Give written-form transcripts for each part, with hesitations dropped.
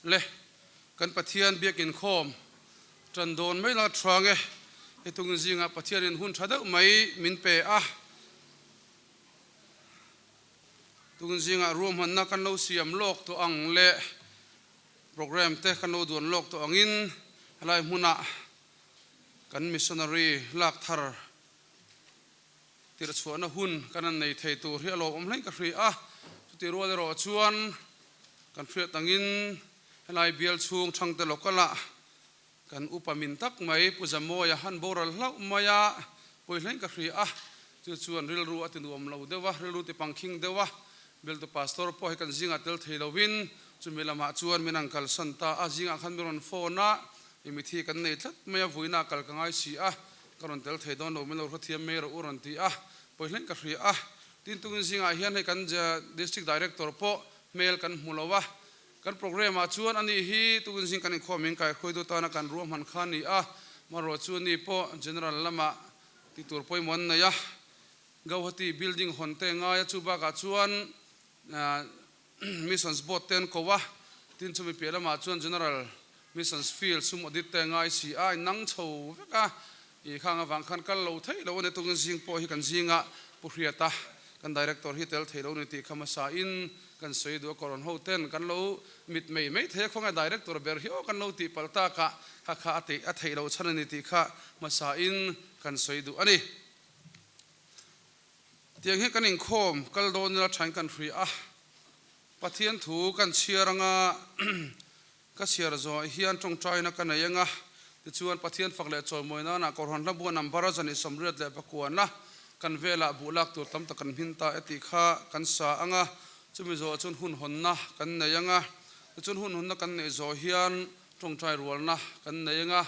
Le, kan Pathian biak inkhawm tan dawn mai la tha nge, hetung zingah Pathianin hun tha deuh mai min pe a, tun zingah ruahmanna kan lo siam lawk tawh ang leh programme te kan lo duan lawk tawh angin helai hmunah kan missionary lak thar Tirhchhuahna hun kan han nei thei tur hi a lawmawm hlein ka hria a, chuti rual erawh chuan kan hriat angin helai bial chhung Thangte local-ah kan upa min tak mai Pu Zamawia han boral hlauh mai a, pawi hlein ka hria a, chu chuan rilru a ti nuam lo deuh a, rilru ti pangkhing deuh a, bialtu pastor pawh hi kan zingah tel thei lovin chumi lamah chuan min han kalsan ta a, zingah khan min rawn phone a, i mithi kan nei tlat mai a, vuina kal ka ngai si a, Ka rawn tel thei dawn lo, min lo hrethiam mai rawh u rawn ti a, pawi hlein ka hria a. Tin tungin zingah hian hei kan District Director pawh hmel kan hmu lo a, kan programme ah chuan ani hi tungin zing kan inkhawm in kaihruaitu tana kan ruahman kha a ni a, marawh chu ani pawh General lamah tih tur pawimawh an nei a, Gauhati building hawn te ngai a, chu bakah chuan Missions Board te an ko a, tin chumi piah lamah chuan General Missions Field sum audit te ngai si a, in nang chho vek a, i khang avang khan kal lo theih lo a ni. Tukin zing pawh hi kan zinga Pu Hriata kan Director hi tel thei lo ni tih kha hmasa in kan sawi duh a, Koron ho ten kan lo mit mei mai thei a, khawnge Director ber hi aw kan lo tih palh tak a, kha kha a tih a theih loh chhan a ni tih kha hmasa in kan sawi duh a ni. Tiang hi kan inkhawm kal dawn ila thain kan hrui a, Pathian thu kan chhiar anga ka chhiar zawh hian tawngtaina ka nei anga, tichuan Pathian fak leh chawimawi nana Kohhran hla buan number a zan 89 kan velah buh lak tur tam tak kan hmin ta e tih kha kan sa anga, chumi zawh chuan hun hawnna kan nei anga, tichuan hun hawnna kan neih zawh hian tawngtai rualna kan nei anga,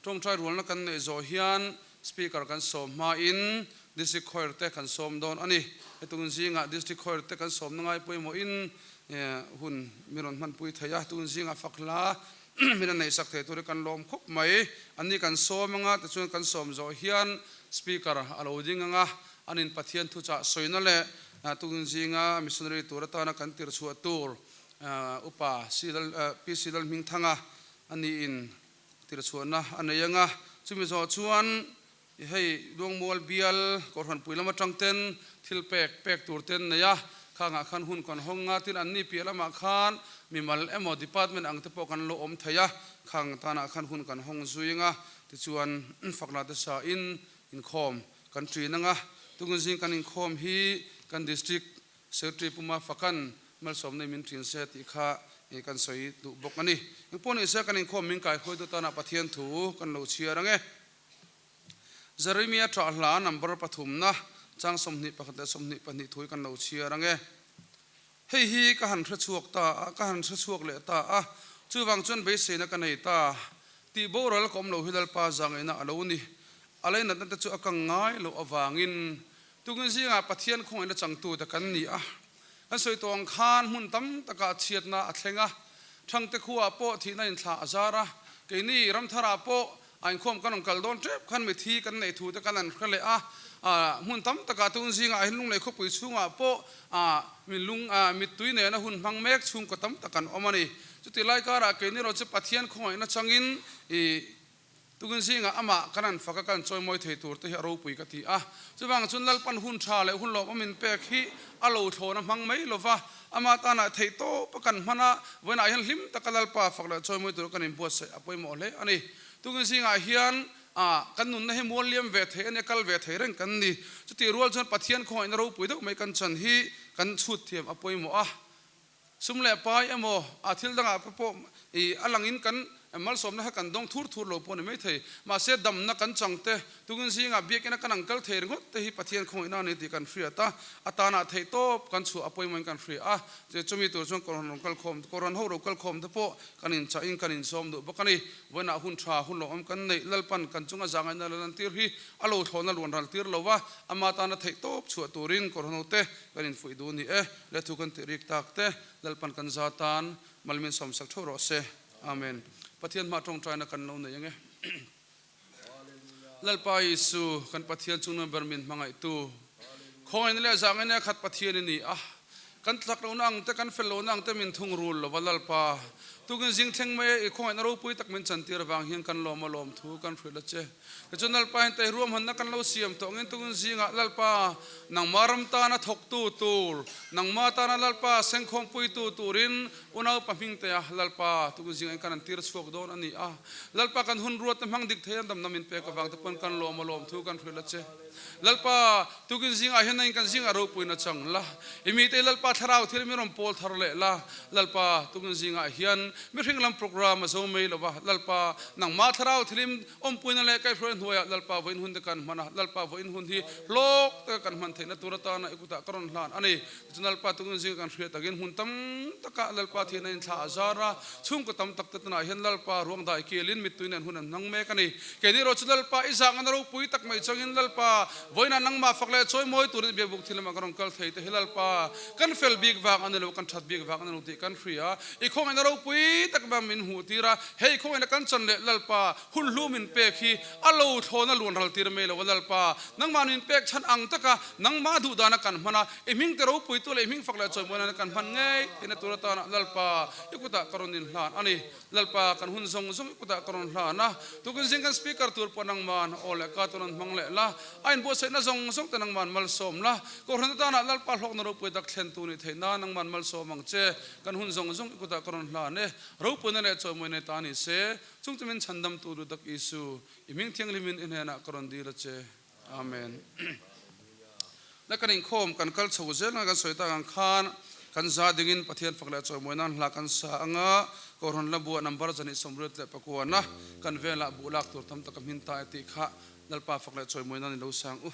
tawngtai rualna kan neih zawh hian Speaker kan sawm hmain District Choir te kan sawm dawn a ni. Hetun zingah District Choir te kan sawmna ngai pawimawhin hun min rawn hmanpui thei a, tun zingah fak hla min rawn neihsak thei tur hi kan lawm khawp mai. Anni kan sawm anga tichuan kan sawm zawh hian Speaker a lo ding anga anin Pathian thuchah sawina leh tun zinga missionary tur atana kan tirchhuah tur Upa PC Lalhmingthanga aniin Tirchhuahna a nei anga, chumi zawh chuan hei Luangmual bial Kohhranpui lam atang ten thil pek pek tur te an nei a, khangah khan hun kan hawng a, tin anni piah lamah khan mimal emaw department ang te pawh kan lo awm thei a, khang tanah khan hun kan hawng zui anga, tichuan fakna te sa in inkhawm kan ṭin anga, tungin zing kan inkhawm hi kan district Secretary Puma Fakan malsawmna min ṭin se tih kha kan sawi duh bawk a ni. Engpawh ni se kan inkhawm min kaihruaitu tana Pathian thu kan lo chhiar ang e. Jeremia ṭah hla number pathumna chang 21 leh 22 thu hi kan lo chhiar ang e. Hei hi ka han hre chhuak ta a, ka han hre chhuak leh ta a, chuvang chuan beiseina ka nei ta. Tih boral ka awm lo hi Lalpa zangaihna a lo ni. A leinatna te chu a kang ngai loh avangin Tukin zingah Pathian khawngaihna changtute kan ni a, kan sawi tawh ang khan hmun tam takah chhiatna a thleng a, Thangte khuaah pawh thihna inthlah a zar a, keini Ramtharah pawh a inkhawm kan rawn kal dawn tep khan mithi kan neih thute kan han hre leh a, hmun tam takah tun zingah hin lunglei khawpui chhungah pawh min lung mittui nena hun hmang mek chhungkaw tam tak an awm a ni. Chutih lai karah keini erawh chu Pathian khawngaihna changin i Tukin zingah amah kan han fak a, kan chawimawi thei tur te hi a ropui ka ti a. Chuvang chuan Lalpan hun tha leh hun lawmawm min pek hi a lo thlawn a hmang mai lova, ama tanah theih tawp a kan hman a, vawiinah hian hlim taka Lalpa fak leh chawimawi tur kan inbuatsaih a pawimawh hle a ni. Tukin zingah hian kan nunna hi mual liam ve thei a ni a, kal ve thei reng kan ni. Chutih rual chuan Pathian khawngaihna ropui deuh mai kan chan hi kan chhut thiam a pawimawh a. Sum leh pai emaw a thil dangah pawh i a langin kan malsawmna kha kan dawng thur thur lo pawh a ni maithei. Mahse damna kan chang te, tukin zingah biakina kan ang kal thei ringawt te hi Pathian khawngaihna a ni tih kan hriat a, a tanah theih tawp kan chhuah a pawimawhin kan hria a. Chumi tur chuan Kohhran rawn kal khawm, Kohhran ho ro kal khawm te pawh kan inchahin kan insawm duh bawk a ni. Vawiinah hun tha, hun lawmawm kan neih, Lalpan kan chunga zahngaihna la lantir hi a lo thlawhna luan ral tir lo a, ama tana theih tawp chhuah turin Kohhran ho te kan infuih duh a ni e. Lethu kan tih rik tak te Lalpan kan za tan malmin sawmsak theuh rawh se. Amen. Pathian hmah tawngtaina kan lo nei ange. Lalpa Isu, kan Pathian chungnun ber min hmangaihtu, khawngaihna leh zahngaihna a khat Pathian i ni a. Kan tlak lohna ang te, kan fel lohna ang te min thungrul lova Lalpa. Tukin zing thleng mai a i khawngaihna ropui tak min chantir avang hian kan lawm a lawm thu kan hrilh a che. Tichuan Lalpa hian tei ruahmanna kan lo siam tawh angin tukin zingah Lalpa nangma ram tana thawktu tur, nangma tana Lalpa sengkhawmpuitu turin unaupa hmingtea Lalpa tukin zingah in kan an tir chhuak dawn a ni a. Lalpa kan hun ruatna hmang dik thei an damna min pek avang te pawn kan lawm a lawm thu kan hrilh a che. Lalpa, tukin zingah hian nangin kan zingah ropuina chang la. I mite Lalpa thlarau thil min rawn pawl thar leh la. Lalpa, tukin zingah hian mihring lam program a zo mai lo va. Lalpa, nangmah thlarau thilim awmpuina leh kaihhruai hnuaiah Lalpa vawiin hun te kan hman a. Lalpa vawiin hun hi hlawk taka kan hman theihna tur atana i kutah ka rawn hlan a ni. Tichuan Lalpa tukin zingah kan hriat takin hmun tam takah Lalpa thian a inthlah a zar a. Chhungkaw tam tak te tunah hian Lalpa ruang dai kilin mittui nen hun an hmang mek a ni. Keini erawh chu Lalpa i zah ngana ropui tak mai changin Lalpa vawiinah nangmah fak leh chawi mawi turin biakbuk thil lamah ka rawn kal thei te hi Lalpa kan fel bik vang a ni lo, kan that bik vang a ni lo tih kan hria. I khawngaihna ropui tak mai min hmuh tir a, hei khawngaihna kan chan leh Lalpa hun hlu min pek hi a lo thlawna luan ral tir mai lo a Lalpa nangmah min pek chhan ang taka nangmah duh dana kan hman a, i hming te ropui tu leh i hming fak leh chawi mawi nana kan hman ngei theihna tur atana Lalpa i kutah ka rawn inhlan a ni. Lalpa, kan hun zawng zawng i kutah ka rawn hlan a, tukin zing kan speaker tur pawh nangman aw leh ka tun an hmang leh la, a inbuatsaihna zawng zawng te nangman malsawm la, Kohhran atana Lalpa hlawkna ropui tak thlentu nih theih nan nangman malsawm ang che, kan hun zawng zawng i kutah ka rawn hlan e, ropuina leh chawimawi nei ta ni se, chung chu min chhandamtu duhtak Isu, i hming thianghlimin i hnenah ka rawn dil a che. Amen. Na kan inkhawm kan kal chho zel anga kan sawi tak ang khan kan za dingin Pathian fak leh chawimawi nan hla kan sa anga Kohhran la buah number 129 na kan velah buh lak tur tam tak a hmin ta e tih kha Lalpa fak leh chawimawi nan i lo sang u.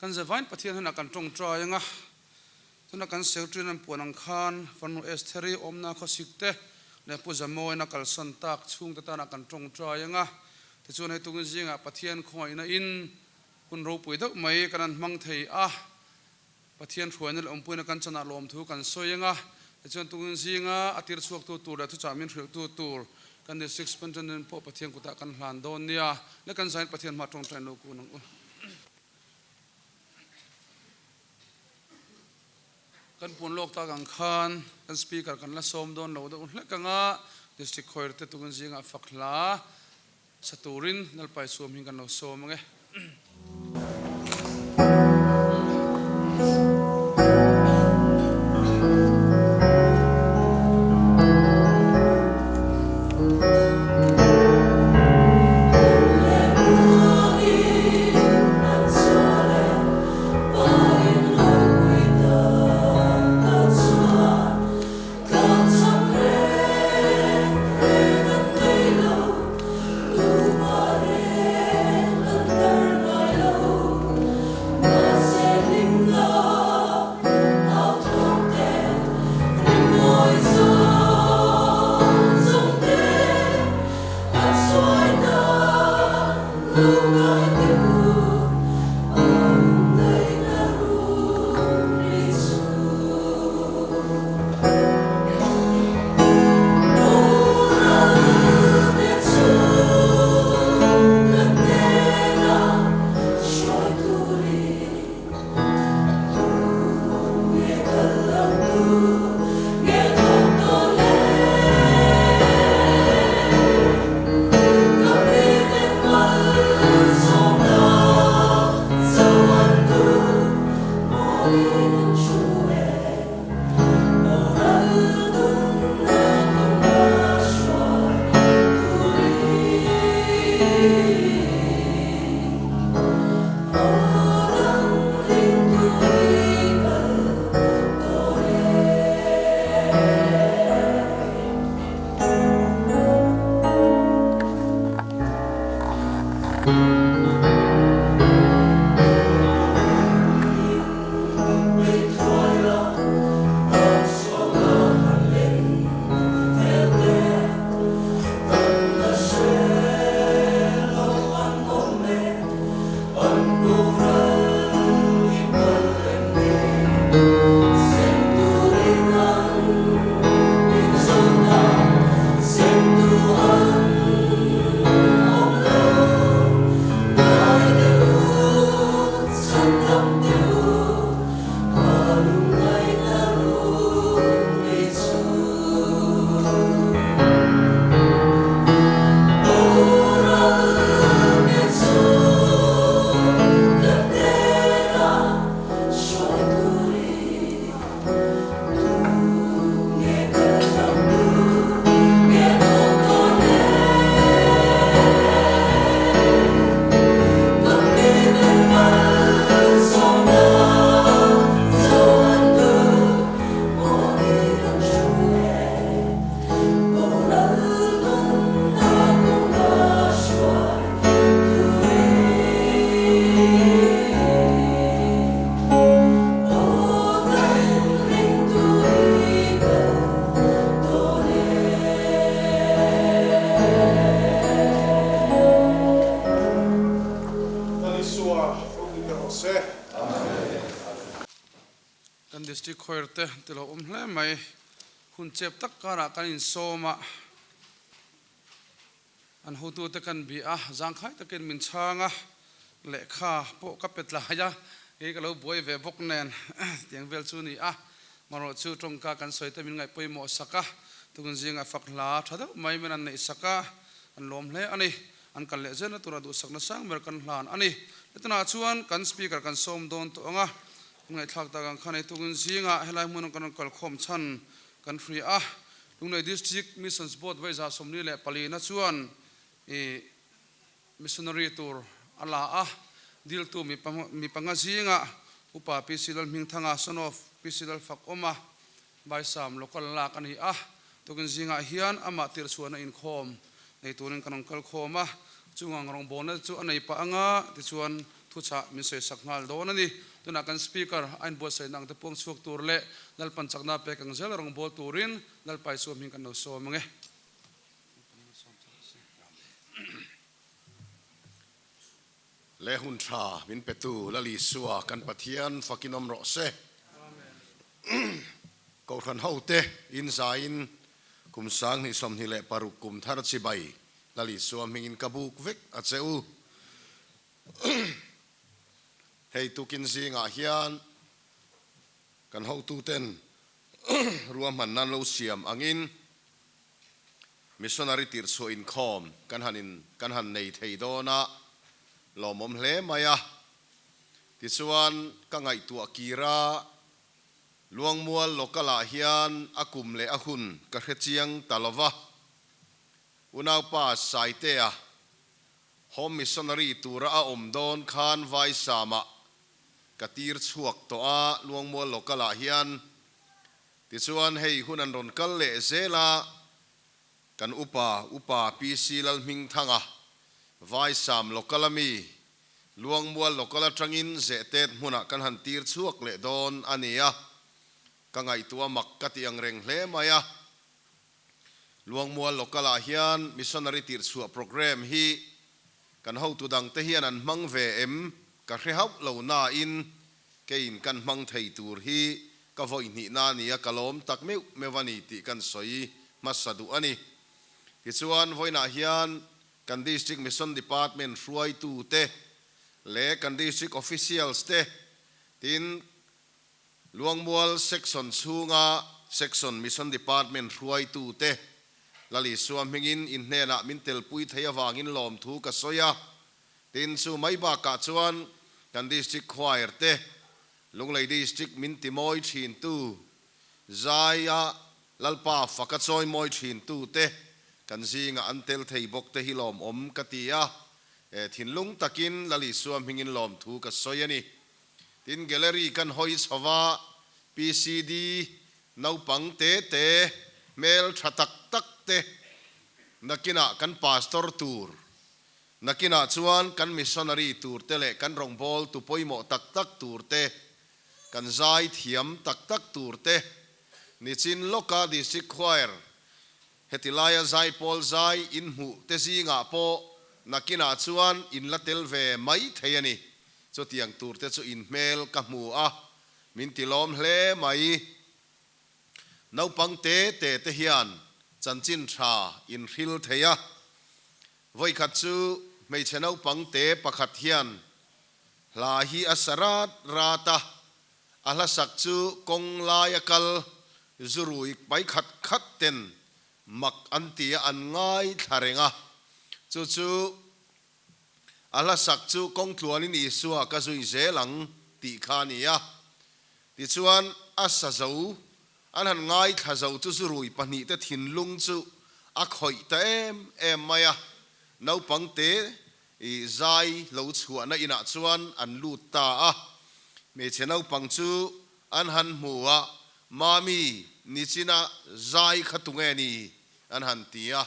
Kan zavain Pathian hnenah kan tawngtai anga, tuna kan Secretary an puan ang khan Farnu Estheri awmna khawsik te leh Pu Zamawina kalsan tak chhungte tanah kan tawngtai anga, tichuan hei tungin zingah Pathian khawngaihna in hun ropui deuh mai kan han hmang thei a, Pathian hruaina leh awmpuina kan chanah lawmthu kan sawi anga, tichuan tungin zinga a tir chhuaktu tur leh thuchah min hrilhtu tur kan District Superintendent pawh Pathian kutah kan hlan dawn nia, leh kan zain Pathian hma tawngtain lo kun ang u. Kan puan lawk tak ang khan kan Speaker kan la sawm dawn lo deuh hlek anga, District Choir te tungin zingah fak hla Sa turin Lalpai suam hi kan lo sawm ang e. Kan District Choir te ti lo awm hle mai. Hun chep tak karah kan insawm a, an hotute kan bih a, zangkhai takin min chhang a, lehkha pawh ka pe tlai a, kei ka lo buai ve bawk nen tiang vel chu a ni a. Marawh chu tawngka kan sawi te min ngaih pawimawh sak a, tukin zingah fak hla tha deuh mai min an neih sak a, an lawm hle a ni. An kal leh zelna tura duhsakna sang ber kan hlan a ni. Hetunah chuan kan Speaker kan sawm dawn tawh ang a, kan ngaihthlak tak ang khan ei tukin zingah helai hmun kan rawn kalkhawm chhan kan hria a. Lunglei District Missions Board vawiza 44 na chuan i Missionary tur a la a, diltu mi panga zingah Upa PC Lalhmingthanga, son of PC Lalfakawma, Baisam local lak a ni a, tukin zingah hian amah tirhchhuahna inkhawm nei turin kan rawn kal khawm a, chungang rawngbawlna te chu a nei pah anga tichuan thuchah min sawisak nghal dawn a ni. Tunah kan Speaker a inbuatsaihna ang te puang chhuak tur leh Lalpan chakna pek ang zel rawn bawl turin Lalpa Isua hming kan lo sawm ang e. Le hun tha min petu Lal Isua kan Pathian fakin awm rawh se. Kohhran hote in zaiin kum 2026 kum thar chibai Lal Isua hmingin ka buk vek a che u. Hei tukin zingah hian kan hotuten ruahmanna an lo siam angin Missionary tirhchhuah inkhawm kan han in kan han nei thei dawn a, lawmawm hle mai a. Tichuan ka ngaihtuah kir a, Luangmual local ah hian a kum leh a hun ka hre chiang ta lo va. Unaupa Saitea Home Missionary tura a awm dawn khan Vaisama ka tir chhuak tawh a, Luangmual local ah hian. Tichuan hei hun an rawn kal leh zel a, kan upa, Upa PC Lalhmingthanga, Vaisam local a mi, Luangmual local atangin Zehtet hmunah kan han tir chhuak leh dawn a ni a, ka ngaihtuah mak ka ti ang reng hle mai a. Luangmual Local ah hian Missionary tirhchhuah programme hi kan hotu dang te hian an hmang ve em ka hre hauh lo nain keiin kan hmang thei tur hi ka vawi hnihna a ni a, ka lawm tak meuh meuh a ni tih kan sawi hmasa duh a ni. Tichuan vawiinah hian kan District Mission Department hruaitu te leh kan District Officials te tin Luangmual Section chhunga Section Mission Department hruaitute Lal Isua hmingin in hnenah min telpui thei avangin lawmthu ka sawi a. Tin, chu mai bakah chuan kan District Choir te, Lunglei District min timawi thintu, Zaia Lalpa faka chawimawi thintute kan zingah an tel thei bawk te hi lawmawm ka ti a. Thinlung takin Lal Isua hmingin lawmthu ka sawi a ni. Tin, gallery kan hawi chho va, PCD naupang te te, hmel tha tak tak te, nakinah kan pastor tur, nakinah chuan kan missionary tur te leh kan rawngbawltu pawimawh tak tak tur te, kan zai thiam tak tak tur te, nichin lawka District Choir Heti laia zaipawl zai inhmuh te zingah pawh nakinah chuan in la tel ve mai thei a ni. Chutiang tur te chu in hmel ka hmu a, min ti lawm hle mai. Naupang te te te hian chanchin tha in hril thei a. Vawikhat chu hmeichhe naupang te pakhat hian hla hi a sa rat rat a, A hlasak chu kawng laia kal zurui pai khat khat ten mak an ti a, an ngaithla reng a. Chu chu a hlasak chu kawng tluanin Isua ka zui zel ang tih kha a ni a. Tichuan a sa zo, an han ngaithla zo chu zurui pahnihte thinlung chu a khawih ta em em mai a. Naupang te I zai lo chhuahna inah chuan an lut ta a, hmeichhe naupang chu an han hmu a, Mami, nichina zai kha tunge ni? an han ti a.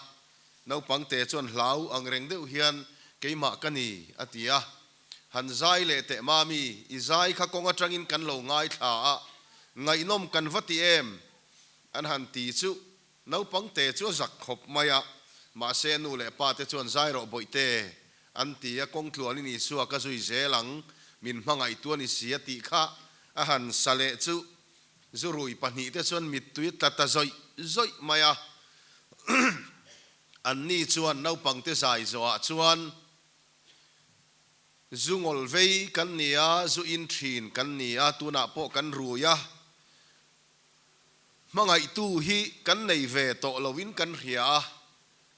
Naupang te chuan hlau ang reng deuh hian, Keimah ka ni, a ti a. Han zai leh teh Mami, i zai kha kawng atangin kan lo ngaithla a, ngaihnawm kan va ti em? an han ti chu Naupang te chu a zak khawp mai a, mahse nu leh pa te chuan zai rawh bawihte an ti a, kawng tluanin Isua ka zui zel ang, min hmangaihtu a ni si a tih kha a han sa leh chu zurui pahnihte chuan mittui tla ta zawih zawih mai a. Anni chuan naupang te zai zawhah chuan zu ngawl vei kan ni a, zu in thin kan ni a, tunah pawh kan rui a, Hmangaihtu hi kan nei ve tawh loin kan hria a,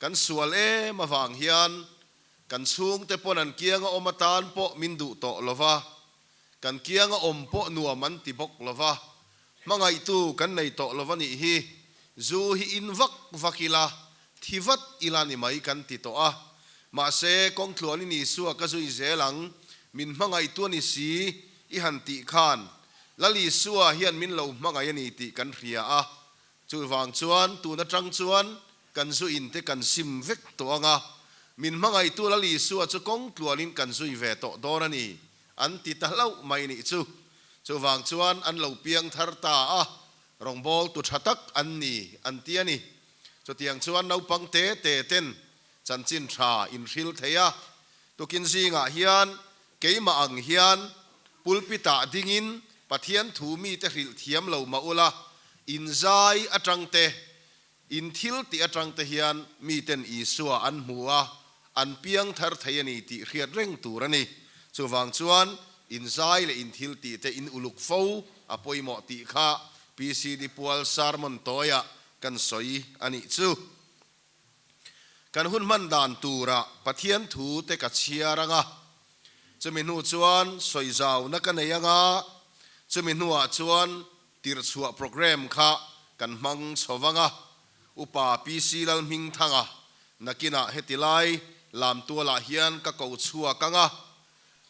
kan sual em avang hian kan chhungte pawn an kianga awm atan pawh min duh tawh lo va, kan kianga awm pawh nuam an ti bawk lo va, hmangaihtu kan nei tawh lo va nih hi, zu hi in vak vak ila, thi vat ila ni mai kan ti tawh a. Mahse, kawngtluanin Isua ka zui zel ang, min hmangaihtu a ni si i han tih khan Lal Isua hian min lo hmangaih a ni tih kan hria a, chuvang chuan tun atang chuan kan zu in te kan sim vek tawh ang a, min hmangaihtu Lal Isua chu kawng tluanin kan zui ve tawh dawn a ni. an ti ta hlauh mai nih chu. Chuvang chuan an lo piang thar ta a, rawngbawltu tha tak an ni an ti a ni. Chutiang chuan naupang te te ten chanchin tha inhril thei a, tukin zingah hian keimah ang hian pulpit ah dingin Pathian thu mite hrilh thiam lo mah ula, inzai atang te, In thil tih atang te hian miten Isua an hmu a, an piang thar thei a ni tih hriat reng tur a ni. Chuvang chuan in zai leh in thil tih te in uluk fo a pawimawh tih kha PCD pual sermon tawiah kan sawi a nih chu. Kan hun hman dan turah Pathian thu te ka chhiar ang a, chumi hnu chuan sawi zauna ka nei ang a, chumi hnuah chuan Tirhchhuah programme kha kan hmang chho vang a, Upa PC Lalhmingthanga nakinah heti lai lamtualah hian ka ko chhuak ang a,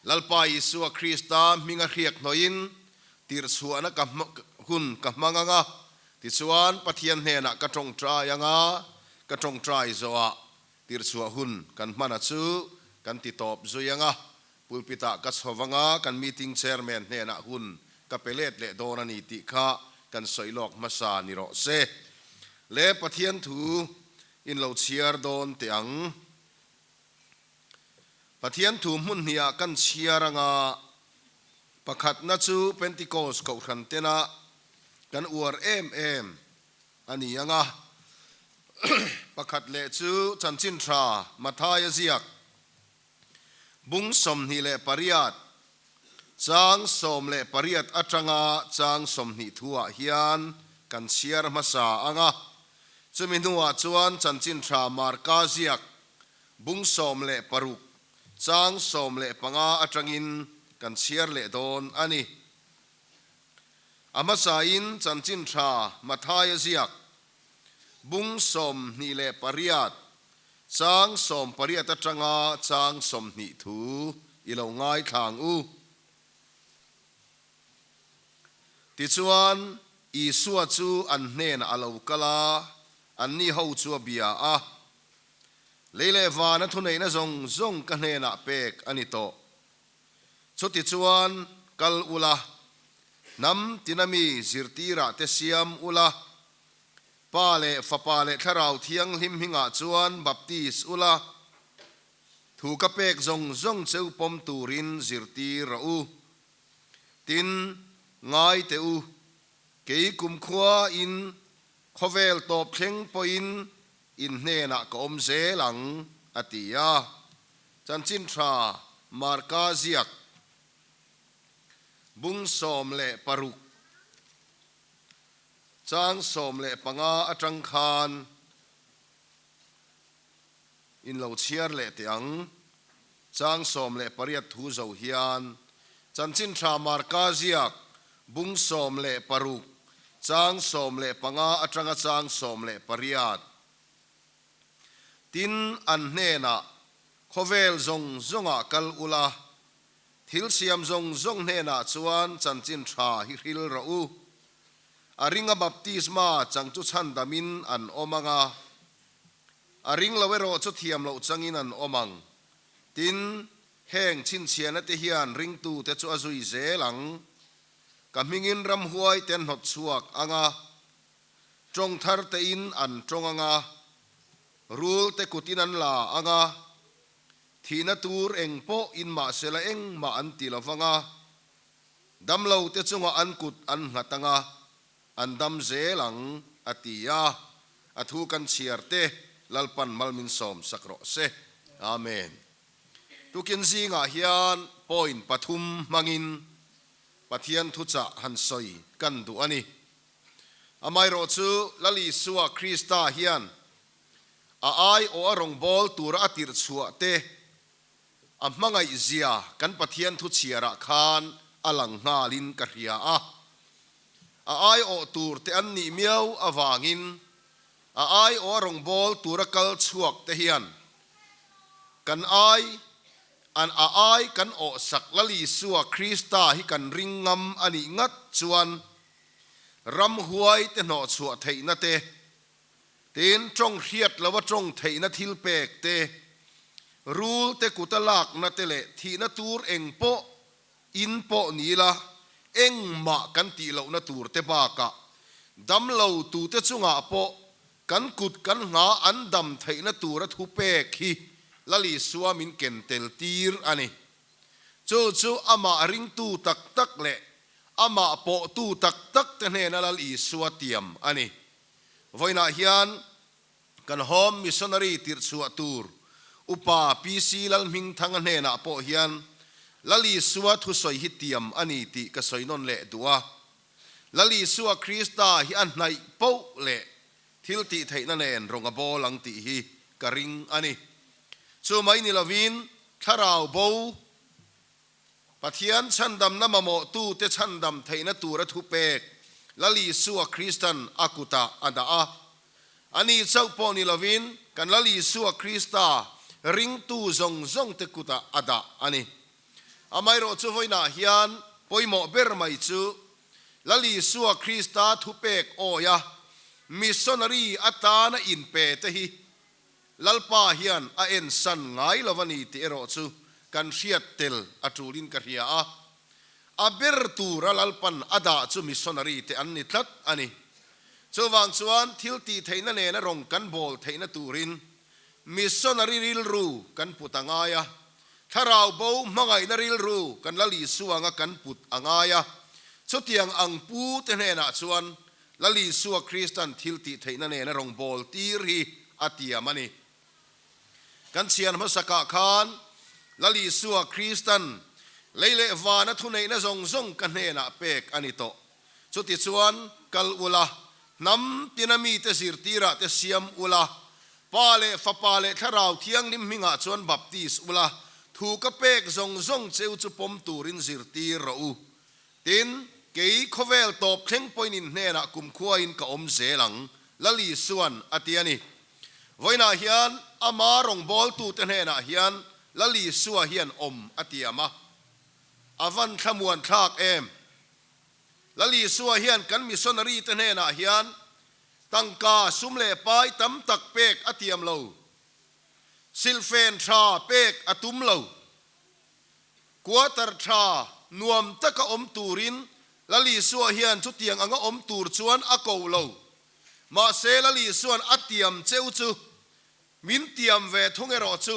Lalpa Isua Krista hminga hriak hnawhin tirhchhuahna ka hun ka hmang ang a, tichuan Pathian hnenah ka tawngtai ang a, ka tawngtai zawhah tirhchhuah hun kan hmana chu kan ti tawp zui ang a, Pulpit-ah ka chho vang a, kan meeting chairman hnenah hun ka pe let leh dawn a ni tih kha kan sawi lawk hmasa ni rawh se. Le Pathian thu in lo chhiar dawn teh ang. Pathian thu hmun hniah kan chhiar anga pakhatna chu Pentecost kohhran tena kan uar em em a ni ang a. Pakhat leh chu chanchin tha Mathaia ziak Bung 28, chang 18 atanga chang 20 thuah hian kan chhiar hmasa ang a. Chumi hnuah chuan Chanchin Tha Marka ziak bung 16, chang 15 atangin kan chhiar leh dawn a ni. A hmasain Chanchin Tha Mathaia ziak Bung 28, chang 18 atanga chang 20 thu i lo ngaithla ang u. Tichuan, Isua chu an hnenah a lo kal a, anni ho chu a bia a, Lei leh vana thuneihna zawng zawng ka hnenah pek a ni tawh. Chutichuan, kal ula, hnam tina mi zirtirah te siam ula, Pa leh Fapa leh Thlarau Thianghlim hmingah chuan baptis ula, thu ka pek zawng zawng cheu pawm turin zirtir rawh u. Tin, ngai teh u, kei kumkhua in khawvel tawp thleng pawhin in hnenah ka awm zel ang, a ti a. Chanchin tha Marka ziak bung 16. Chang 15 atang khan in lo chhiar leh teh ang. Chang 18 thu zo hian Chanchin Tha Marka ziak bung 16 chang 15 atanga chang 18. Tin, an hnenah, Khawvel zawng zawngah kal ula, Thil siam zawng zawng hnenah chuan chanchin tha hi hril rawh u. A ringa baptisma chang chu chhandamin an awm ang a, a ring lo erawh chu thiam loh changin an awm ang. Tin, heng chhinchhiahna te hian ringtute chu a zui zel ang. Ka hmingin ramhuai te an hnawt chhuak ang a, tawng thar tein an tawng ang a, rul te kutin an la ang a, Thihna tur eng pawh in mahsela engmah an ti lo vang a, damlo te chungah an kut an nghat ang a, an dam zel ang, a ti a. A thu kan chhiar te Lalpan mal min sawm sak rawh se. Amen. Tukin zingah hian point pathum hmangin Pathian thuchah han sawi kan duh a ni. Amaherawh chu Lal Isua Krista hian A aiawh a rawngbâwl tura a tirh chhuah te, a hmangaih zia kan Pathian thu chhiarah khan a lang nghalin ka hria a. A aiawh tur te an nih miau avangin a aiawh a rawngbâwl tura kal chhuak te hian kan ai an a ai kan awh sak Lal Isua Krista hi kan ring ngam a nih ngat chuan ramhuai te hnawhchhuah theihna te Tin, tawng hriat loa tawng theihna thil pek te, rul te kuta lakna te leh thihna tur eng pawh In pawh ni ila, engmah kan tih lohna tur te bakah damlo tute chungah pawh kan kut kan hna an dam theihna tura thupek hi Lal Isua min ken tel tir a ni. Chu chu amah ringtu tak tak leh amah pawhtu tak tak te hnena Lal Isua tiam a ni. Vawiinah hian Kan Home Missionary tirhchhuah tur Upa PC Lalhmingthanga hnenah pawh hian Lal Isua thusawi hi tiam a ni tih ka sawi nawn leh duh a. Lal Isua Krista hi a hnaih poh leh thil tih theihna nen rawng a bawl ang tih hi ka ring a ni. Chu mai ni lovin thlarau bo Pathian chhandamna mamawhtute chhandam theihna tura thupek Lal Isua Kristan a kutah a dah a. Ani chauh pawh ni lovin kan Lal Isua Krista ringtu zawng zawngte kutah a dah a ni. Amaherawh chu vawiinah hian pawimawh ber mai chu Lal Isua Krista thupek awia missionary atana inpe te hi Lalpa hian a ensan ngai lo a ni tih erawh chu kan hriat tel a tulin ka hria a. A ber tura Lalpan a dah chu missionary te an ni tlat a ni. Chuvang chuan thil tih theihna nena rawng kan bawl theihna turin missionary rilru kan put a ngai a, thlarau bo hmangaihna rilru kan Lal Isua anga kan put a ngai a. Chutiang ang pu te hnenah chuan Lal Isua Kristan thil tih theihna nena rawngbâwl tîr hi a tiam a ni. Kan chhian hmasakah khân Lal Isua Kristan lei leh vâna thuneihna zawng zawng ka hnênah pêk a ni tawh. Chutichuan, kal ula, hnam tina mite zirtîrah te siam ula, Pa leh Fapa leh Thlarau Thianghlim hmingah chuan baptis ula, thu ka pêk zawng zawng cheu chu pawm tûrin zirtîr rawh u. Tin, kei khawvel tawp thleng pawhin in hnenah kumkhuain ka awm zel ang, Lal Isua'n a ti a ni. Vawiinah hian ama rawngbawltute hnenah hian Lal Isua hian awm a tiam a, a van thlamuan thlak em? Lal Isua hian kan missionary te hnenah hian tangka sum leh pai tam tak pek a tiam lo, silhfen tha pek a tum lo. Quarter tha nuam taka awm turin Lal Isua hian chutiang anga awm tur chuan a ko lo. Mahse Lal Isua'n a tiam cheu chu min tiam ve thung erawh chu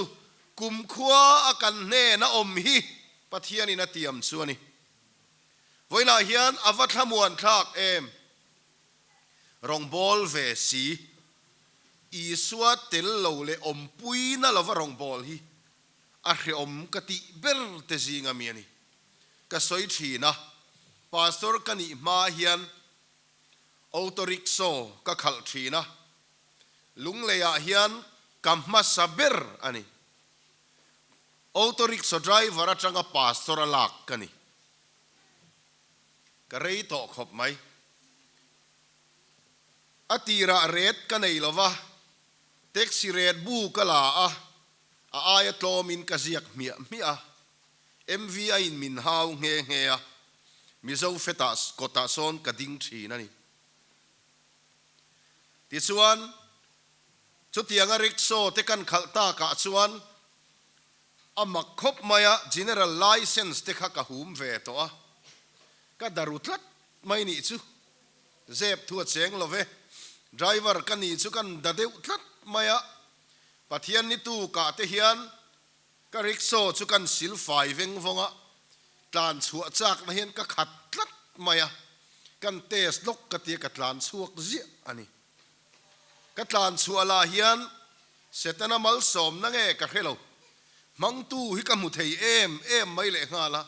kumkhua a kan hnen a awm hi Pathianin a tiam chu a ni. Vawiinah hian a va thlamuan thlak em? Rawngbâwl ve si. Isua tel lo leh awmpuina lova rawngbâwl hi A hreawm ka tih ber te zing ami a ni. Ka sawi thin a, Pastor ka nih hma hian auto rickshaw ka khalh thin a, Lunglei ah hian ka hmasa ber a ni. Auto rickshaw driver atanga Pastor a lak ka ni. Ka rei tawh khawp mai. A tirah ret ka nei lova, taxi ret bu ka la a, A aia tlawmin ka ziak hmiah hmiah a, MVI in min hau nghe nghe a, Mizo fetah kawtah sawn ka ding thin a ni. Tichuan, chutianga rickshaw te kan khalh takah chuan a mak khawp mai a, General Licence te kha ka hum ve tawh a, ka daru tlat mai nih chu. Zep thu a cheng lo ve, driver ka ni chu kan da deuh tlat mai a, Pathian ni tu kah te hian ka rickshaw chu kan sil fai veng vawng a, tlan chhuah chak na hian ka khat tlat mai a, kan test lawk ka tia ka tlan chhuak ziah a ni. Ka tlan chhuah lah hian Setana malsawmna nge ka hre lo, hmangtu hi ka hmu thei em em mai lehnghal a,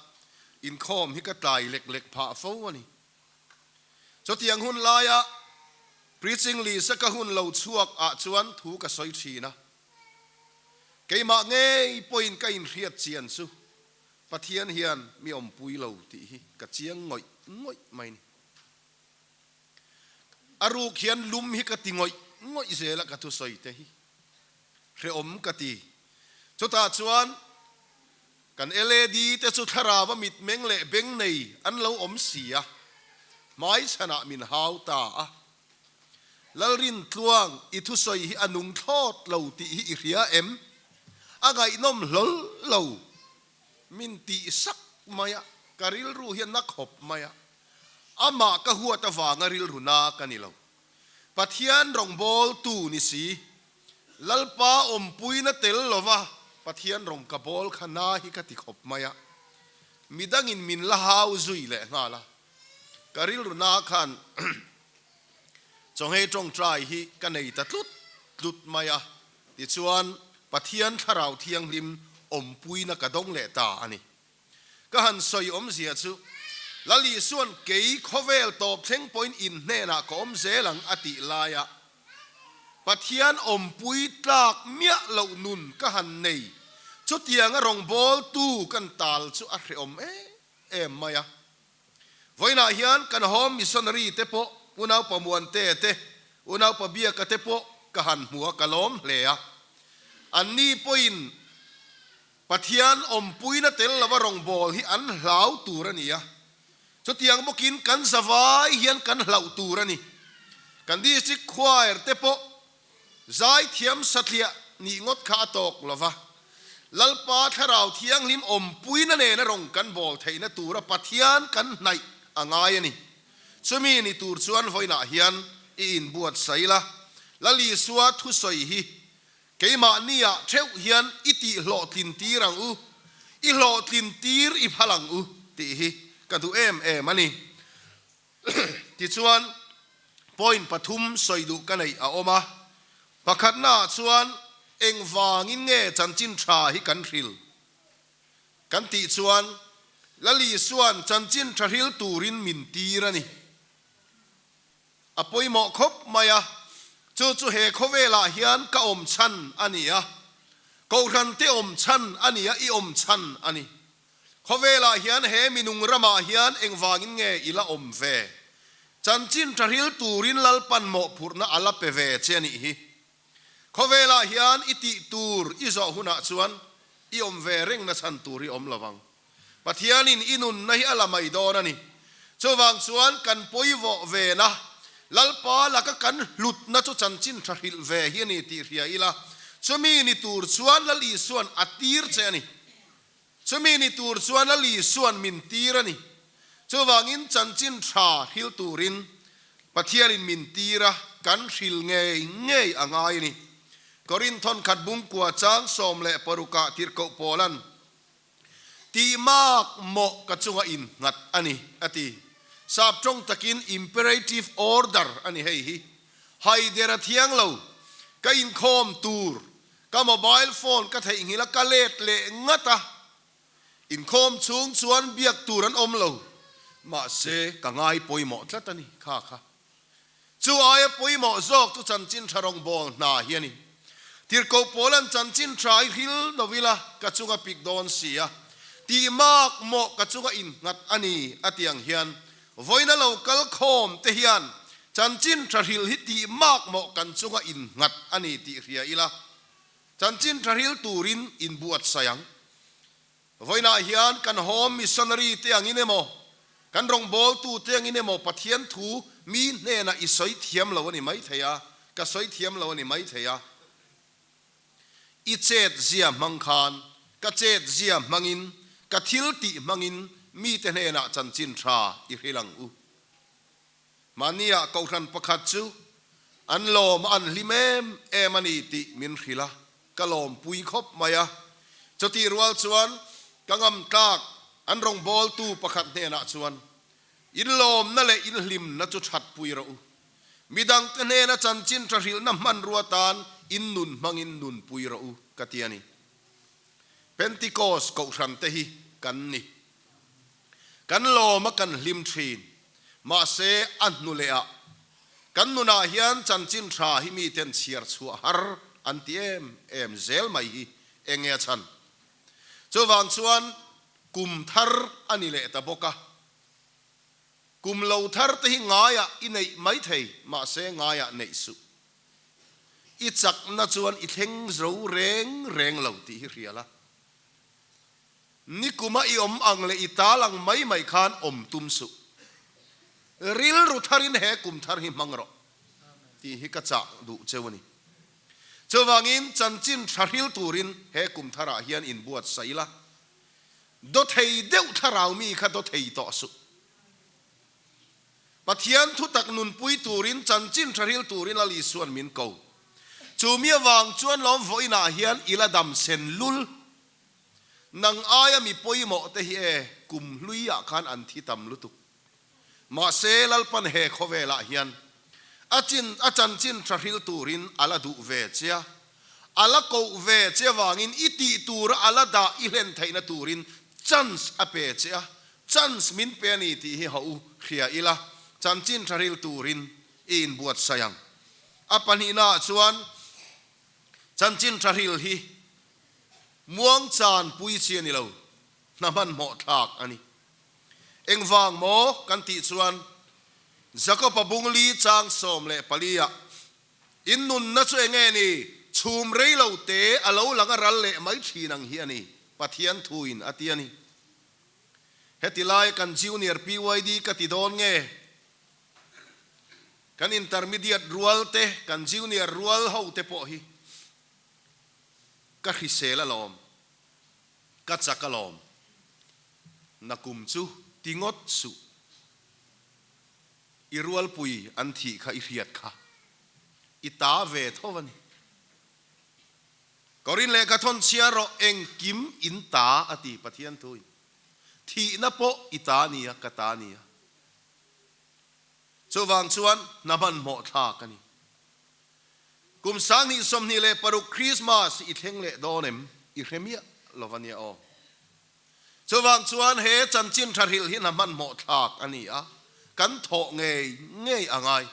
inkhawm hi ka tlai lek lek phah fo a ni. Chutiang hun laia preaching list a ka hun lo chhuak ah chuan thu ka sawi thin a, keimah ngei pawhin ka inhriat chian chu Pathian hian mi awmpui lo tih hi ka chiang ngawih ngawih mai ni. A ruk hian lum hi ka ti ngawih ngawih zel a ka thusawi te hi hrehawm ka ti. Chutah chuan Kan LAD te chu thlarau a mitmeng leh beng nei an lo awm si a, hmaichhanah min hau ta a. Lalrin Tluang, i thusawi hi a nung thlawt lo tih hi i hria em? A ngaihnawm hlawl lo, min tih sak mai a. Ka rilru hi a na khawp mai a, amah ka huat avanga rilru na ka ni lo. Pathian rawngbawltu ni si, Lalpa awmpuina tel lova Pathian rawng ka bawl kha na hi ka ti khawp mai a, midangin min la hau zui leh nghal a. Ka rilru na khan chawnghei tawngtai hi ka nei ta tlut tlut mai a, tichuan Pathian Thlarau Thianghlim awmpuina ka dawng leh ta a ni. Ka han sawi awmzia chu, Lal Isua'n kei khawvel tawp thleng pawhin in hnenah ka awm zel ang a tih laia Pathian awmpui tlak miah loh nun ka han nei, chutianga rawngbawltu kan tal chu a hrehawm em em mai a. Vawiinah hian kan home missionary te pawh Unaupa Muante te, Unaupa Biaka te pawh ka han hmu a, ka lawm hle a. Anni pawhin Pathian awmpuina tel lova rawngbâwl hi an hlau tûr a ni a. Chutiang bawkin kan zavai hian kan hlauh tûr a ni. Kan District Choir te pawh zaithiam satliah nih ngawt kha a tâwk lo va. Lalpa Thlarau Thianghlim awmpuina nêna rawng kan bâwl theihna tûra Pathian kan hnaih a ngai a ni. Chumi ni tûr chuan vawiinah hian i inbuatsaih la, Lal Isua thusawi hi Keimahniah theuh hian i tih hlawhtlin tir ang u, i hlawhtlin tir i phal ang u tih hi ka duh em em a ni. Tichuan, point pathum sawi duh ka neih a awm a. Pakhatnaah chuan engvangin nge chanchin tha hi kan hril? Kan tih chuan Lal Isua'n chanchin tha hril turin min tir a ni. A pawimawh khawp mai a, chu chu he khawvelah hian ka awm chhan a ni a, Kohhrante awm chhan a ni a, i awm chhan a ni. Khawvelah hian he minung ramah hian engvangin nge i la awm ve? Chanchin tha hril turin Lalpan mawhphurhna a la pe ve che a nih hi. Khawvelah hian i tih tur i zawh hunah chuan i awm ve rengna chhan tur hi awm lo vang. Pathianin i nunna hi a la mai dawn a ni. Chuvang chuan kan pawivawh vena Lalpa laka kan hlutna chu chanchin tha hrilh ve hi a ni tih hria ila, chumi ni tur chuan Lal Isua'n a tir che a ni. Chumi ni tur chuan Lal Isua'n min tir a ni. Chuvangin chanchin tha hril turin Pathianin min tir a, kan hril ngei ngei a ngai a ni. Korinth thawnkhat bungkua chang 16 ah Tirhkoh Paula'n, Tih mak mawh ka chunga innghat a ni, a ti. Sap tawng takin imperative order a ni hei hi. Haider a thiang lo. Ka inkhawm tur, ka mobile phone ka theihnghilh a ka let leh ngat a. Inkhawm chhung chuan biak tur an awm lo. Mahse, ka ngai pawimawh tlat a ni, kha kha. Chu aia pawimawh zawk chu chanchin tha rawngbâwl hna hi a ni. Tirhkoh Paula'n chanchin tha i hril lo ila ka chunga pik dawn si a, tih mak mawh ka chunga innghat a ni a ti ang hian vawiina lo kal khawm te hian chanchin tha hril hi tih mak mawh kan chunga innghat a ni tih hria ila chanchin tha hril turin inbuatsaih ang. Vawiinah hian kan home missionary te angin emaw, kan rawngbawltu te angin emaw Pathian thu mi hnenah i sawi thiam lo a ni maithei a, ka sawi thiam lo a ni maithei a. I chet zia hmang khan, ka chet zia hmangin, ka thil tih hmangin mite hnenah chanchin tha i hrilh ang u. Mahniah kohhran pakhat chu an lawm a an hlim em em a ni tih min hrilh a, ka lawmpui khawp mai a. Chutih rual chuan ka ngam tlak an rawngbawltu pakhat hnenah chuan, In lawmna leh in hlimna chu thatpui rawh u. Midangte hnena chanchin tha hrilhna hmanrua tan in nun hmangin nunpui rawh u, ka ti a ni. Pentecost kohhrante hi kan ni. Kan lawm a kan hlim thin. Mahse a hnu leh ah kan nunah hian chanchin tha hi miten chhiar chhuah har an ti em em zel mai hi eng nge a chhan? Chuvang chuan kum thar a ni leh ta bawk a. Kum lo thar te hi ngaiah i neih mai thei mahse ngaiah neih suh. I chakna chuan i thleng zo reng reng lo tih hi hria la. Nikuma i awm ang leh i tal ang mai mai khan awm tum suh. Rilru tharin he kum thar hi hmang rawh tih hi ka chah duh cheu a ni. Chuvangin chanchin tha hril turin he kum tharah hian inbuatsaih ila. Dawthei deuh thlarau mi kha dawthei tawh suh. Pathian thutak nunpui turin chanchin tha hril turin Lal Isua'n min ko. Chu mi avang chuan lawm vawiinah hian i la dam sen lul. Nang aia mi pawimawh te hi e kum hluiah khan an thi tam lutuk. Mahse Lalpan he khawvelah hian a chin a chanchin tha hril turin a la duh ve che a, a la koh ve che avangin i tih tura a la dah i hlen theihna turin chance a pe che a, chance min pe a ni tih hi hauh u hria ila chanchin tha hril turin i inbuatsaih ang. A pahnihnaah chuan chanchin tha hril hi muangchan pui chi a ni lo, hna hmanhmawh thlak a ni. Engvang maw kan tih chuan Jakob-a bungli chang 14 ah In nunna chu enge ni? Chhum rei lo te a lo lang a ral leh mai thin ang hi a ni, Pathian thuin a ti a ni. Heti laia kan Junior PYD ka ti dawn nge? Kan Intermediate rual te, kan Junior rual ho te pawh hi ka hrisel alawm. Ka chak alawm. Nakum chu ti ngawt suh. I rualpui an thih kha i hriat kha. I ta ve tho a ni. Korin lehkha thawn chhia rawh engkim in ta a ti Pathian thuin. Thihna pawh i ta nia ka ta nia. Chuvang chuan hna hmanhmawh thlak a ni. Kum 2026 Krismas i thleng leh dawn em? I hre miah lo va nia aw. Chuvang chuan he chanchin tha hrilh hi hna hmanhmawh thlak a ni a, kan thawh ngei ngei a ngai.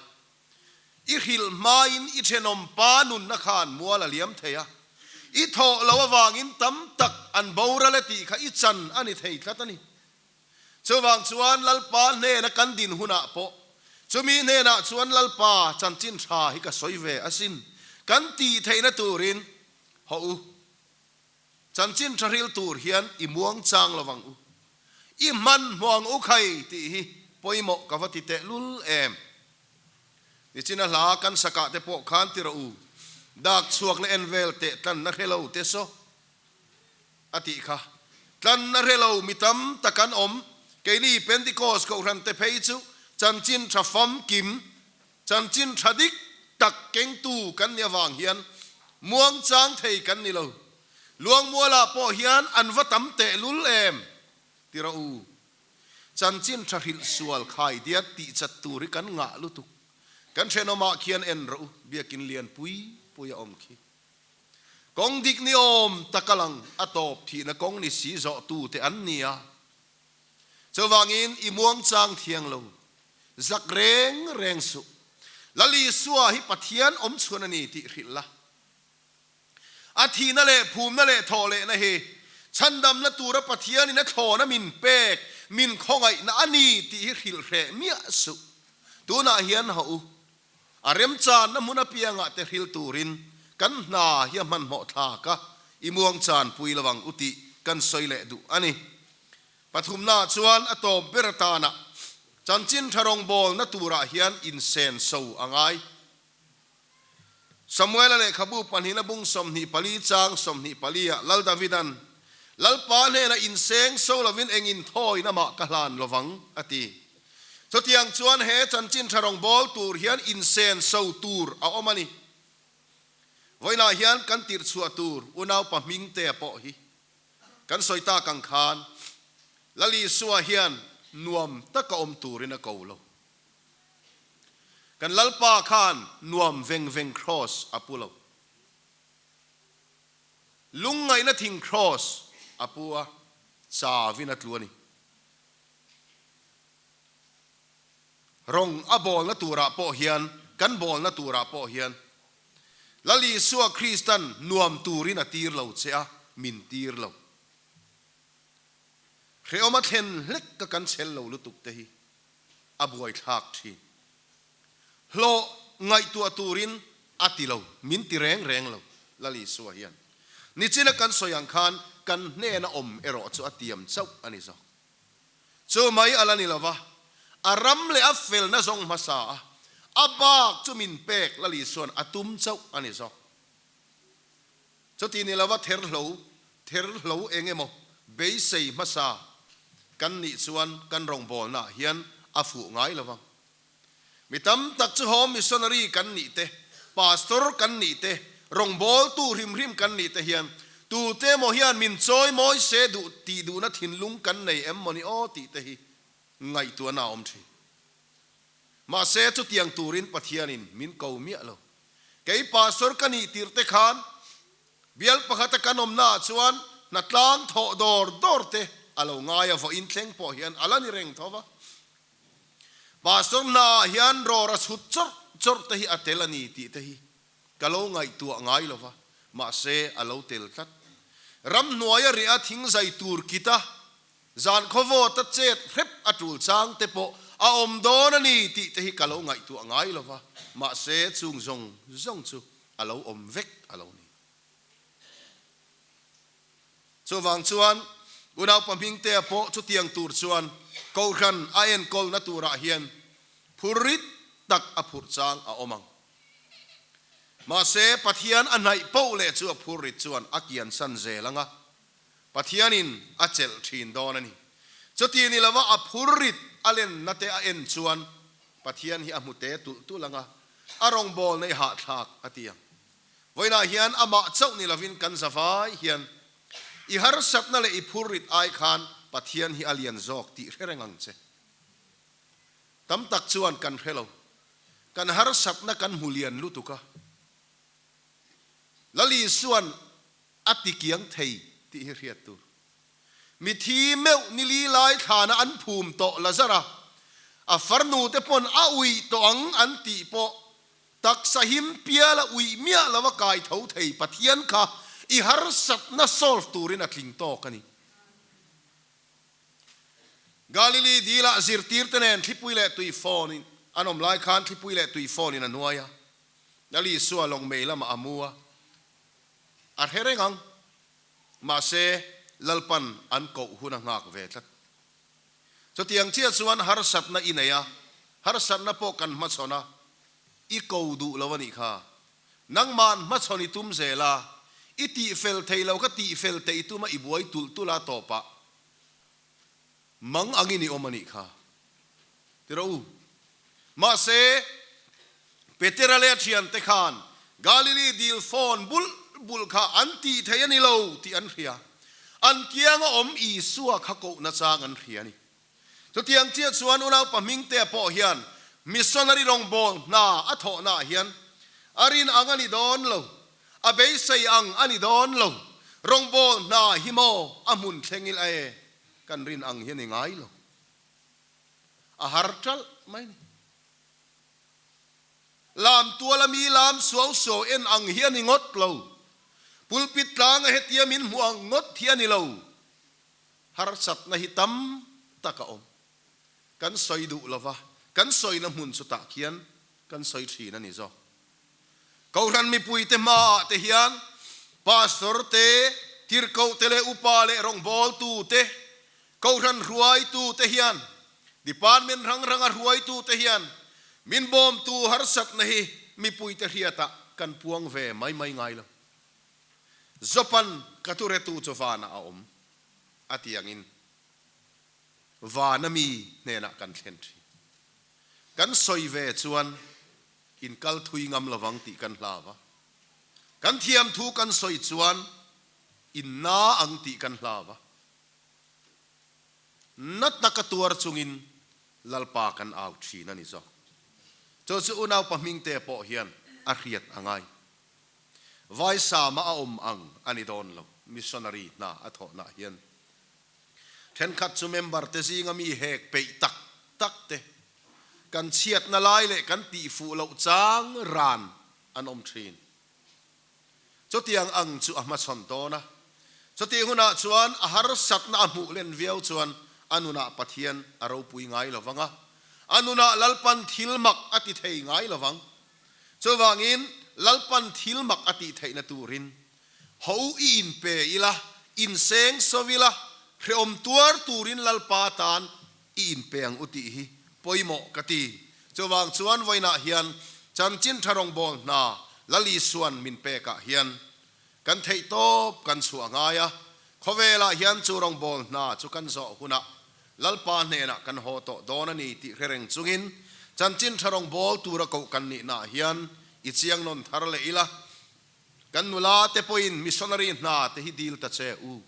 I hrilh hmain i thenawm pa nunna khan mual a liam thei a, i thawh lo avangin tam tak an boral e tih kha i chan a ni thei tlat a ni. Chuvang chuan Lalpa hnena kan din hunah pawh chumi hnenah chuan Lalpa chanchin tha hi ka sawi ve asin kan tih theihna turin haw u. Chanchin tha hril tur hian i muang chang lo vang u. I hmanhmawh ang u khai tih hi pawimawh ka va ti tehlul em. Nichina hla kan sakah te pawh khan ti rawh u. Dak chhuak leh en vel teh tlanna hre lo te saw. A tih kha. Tlanna hre lo mi tam tak an awm. Keini Pentecost Kohhran te phei chu chanchin tha famkim, chanchin tha dik tak kengtu kan nih avang hian muangchang thei kan ni lo. Luangmualah pawh hian an va tam tehlul em? Ti rawh u. Chanchin tha hrilh sual khai diat tih chat tur hi kan ngah lutuk. Kan thenawmah khian en rawh u, biakin lian pui pui a awm khi. Kawng dik ni awm tak a lang a tawp thihna kawng ni si zawh tu te an ni a. Chuvangin i muangchang thiang lo, zak reng reng suh. Lal Isua hi Pathian awm chhuan a ni tih hrilh la. A thihna leh phumna leh thawh lehna hi chhandamna tura Pathianin a thlawna min pek, min khawngaihna a ni tih hi hrilh hreh miah suh. Tunah hian hawh u, A remchanna hmun apiangah te hril turin kan hna hi a hmanhmawh thlak a, i muangchan pui lo ang u tih kan sawi leh duh a ni. Pathumnaah chuan a tawp ber atana chanchin tha rawngbawlna turah hian insenso a ngai. Samuela lehkhabu pahnihna bung 24 chang 24 ah Lal Davidan, Lalpa hnenah inseng so lovin eng inthawina mah ka hlan lovang, a ti. Chutiang chuan he chanchin tha rawngbâwl tur hian insen so tur a awm a ni. Vawiinah hian kan tirh chhuah tur unaupa Hmingtea pawh hi kan sawi tak ang khan Lal Isua hian nuam taka awm turin a ko lo. Kan Lalpa khan nuam veng veng kraws a pu lo. Lungngaihna thing kraws a pu a, chauin a tlu a ni. Rawng a bawlna turah pawh hian, kan bawlna turah pawh hian Lal Isua Kristan nuam turin a tir lo che a, min tir lo. Hrehawm a thlen hlek ka kan chhel lo lutuk te hi a buaithlak thin. Hlawh ngaihtuah turin a ti lo, min ti reng reng lo Lal Isua hian. Nichina kan sawi ang khan kan hnena awm erawh chu a tiam chauh a ni zawk. Chu mai a la ni lo va, a ram leh a felna zawng hmasa a, a bak chu min pek Lal Isua'n a tum chauh a ni zawk. Chuti ni lo va therhlo, therhlo eng emaw beisei hmasa kan nih chuan kan rawngbawlnaah hian a fuh ngai lo vang. Mi tam tak chu home missionary kan nih te, pastor kan nih te, rawngbawltu hrim hrim kan nih te hian tute emaw hian min chawi mawi se duh tih duhna thinlung kan nei em mawni aw tih te hi ngaihtuahna a awm thin. Mahse chutiang turin Pathianin min ko miah lo. Kei pastor ka nih tirh te khan bial pakhata kan awmnaah chuan hnatlang thawh dawr dawr te a lo ngai a, vawiin thleng pawh hian a la ni reng tho va. Pastor hnaah hian rawra chhut chawrh chawrh te hi a tel a ni tih te hi ka lo ngaihtuah ngai lo va, mahse a lo tel tlat. Ramhnuaia riah thing zai tur kita zan khawvawta chet hrep a tul chang te pawh a awm dawn a ni tih te hi ka lo ngaihtuah ngai lo va, mahse chung zawng zawng chu a lo awm vek a lo ni. Chuvang chuan unaupa Hmingtea pawh chutiang tur chuan Kohhran a enkawlna turah hian phurrit tak a phurh chang a awm ang. Mahse, Pathian a hnaih poh leh chu a phurrit chuan a kiansan zel ang a, Pathianin a chelh thin dawn a ni. Chuti ni lova a phurrit a lenna te a en chuan Pathian hi a hmu te tulh tulh ang a, a rawngbawlna i hahthlak a ti ang. Vawiinah hian amah chauh ni lovin kan zavai hian i harsatna leh i phurrit ai khan Pathian hi a lian zawk tih hre reng ang che. Tam tak chuan kan hre lo. Kan harsatna kan hmu lian lutuk a. Lal Isua'n a ti kiang thei tih hi hriat tur. Mithi meuh nili lai thlana an phum tawh Lazara, a farnu te pawn a uih tawh ang an tih pawh Taksa him piala uih miah lo a kai tho thei Pathian kha i harsatna solve turin a tling tawk a ni. Galili dilah zirtirte nen thlipui leh tui phone in an awm lai khan thlipui leh tui phone in a nuai a, Lal Isua lawng mei lamah a mu a, a hre reng ang. Mahse, Lalpan an koh hun a nghak ve tlat. Chutiang chiah chuan harsatna i nei a, harsatna pawh kan hmachhawn a, i ko duh lo a nih kha. Nangma'n hmachhawn i tum zel a, i tihfel thei lo kha tihfel te i tum a, i buai tulh tulh a tawpah mang angin i awm a nih kha. Ti rawh u. Mahse, Petera leh a thiante khan Galili dil fawn bulh bulh kha an tih thei a ni lo tih an hria. An kianga awm Isua kha kohna chang an hria a ni. Chutiang chiah chuan unaupa Hmingtea pawh hian missionary rawngbâwl hna a thawhnaah hian a rin ang a ni dawn lo, a beisei ang a ni dawn lo, rawngbâwl hna hi maw a hmun thleng ila e, kan rin ang hi a ni ngai lo. A har ṭalh mai a ni. Lam tuala mi lam suau suau en ang hi a ni ngawt lo. Pulpit tlanga hetia min hmuh ang ngawt hi a ni lo. Harsatna hi tam tak a awm. Kan sawi duh lo va, kan sawina hmun chutah khian kan sawi thin a ni zawk. Kohhran mipuite hmaah te hian Pastor te, tirhkohte leh upa leh rawngbawltu te, Kohhran hruaitu te hian, Department hrang hranga hruaitu te hian min bawmtu harsatna hi mipuite hriatah kan puang ve mai mai ngai lo. Jopan ka turetu chu vanah a awm a ti angin vana mi hnenah kan thlen thin. Kan sawi ve chuan in kal thui ngam lovang tih kan hlau a, kan thiam thu kan sawi chuan in na ang tih kan hlau a. Na taka tuar chungin Lalpa kan au thin a ni zawk. Chu chu unaupa Hmingte pawh hian a hriat a ngai. Vaisama a awm ang a ni dawn lo, missionary hna a thawhnaah hian. Thenkhat chu member te zinga mi hek peih tak tak te, kan chhiatna lai leh kan tihfuh loh chang ran an awm thin. Chutiang ang chu a hmachhawn dawn a. Chutih hunah chuan a harsatna a hmuh len viau chuan a nunah Pathian a ropui ngai lo vang a, a nunah Lalpan thil mak a ti thei ngai lo vang. Chuvangin Lalpan thil mak a tih theihna turin ho i inpe ila, inseng so ila, hrehawm tuar turin Lalpa tan i inpe ang u tih hi pawimawh ka ti. Chuvang chuan vawiinah hian chanchin tha rawngbâwl hna Lal Isua'n min pekah hian kan theihtawp kan chhuah ngai a. Khawvelah hian chu rawngbawl hna chu kan zawh hunah Lalpa hnenah kan haw tawh dawn a ni tih hre reng chungin chanchin tha rawngbawl tura koh kan nihnaah hian i chiang nawn thar leh ila. Kan nula te pawhin missionary hna te hi dil ta che u.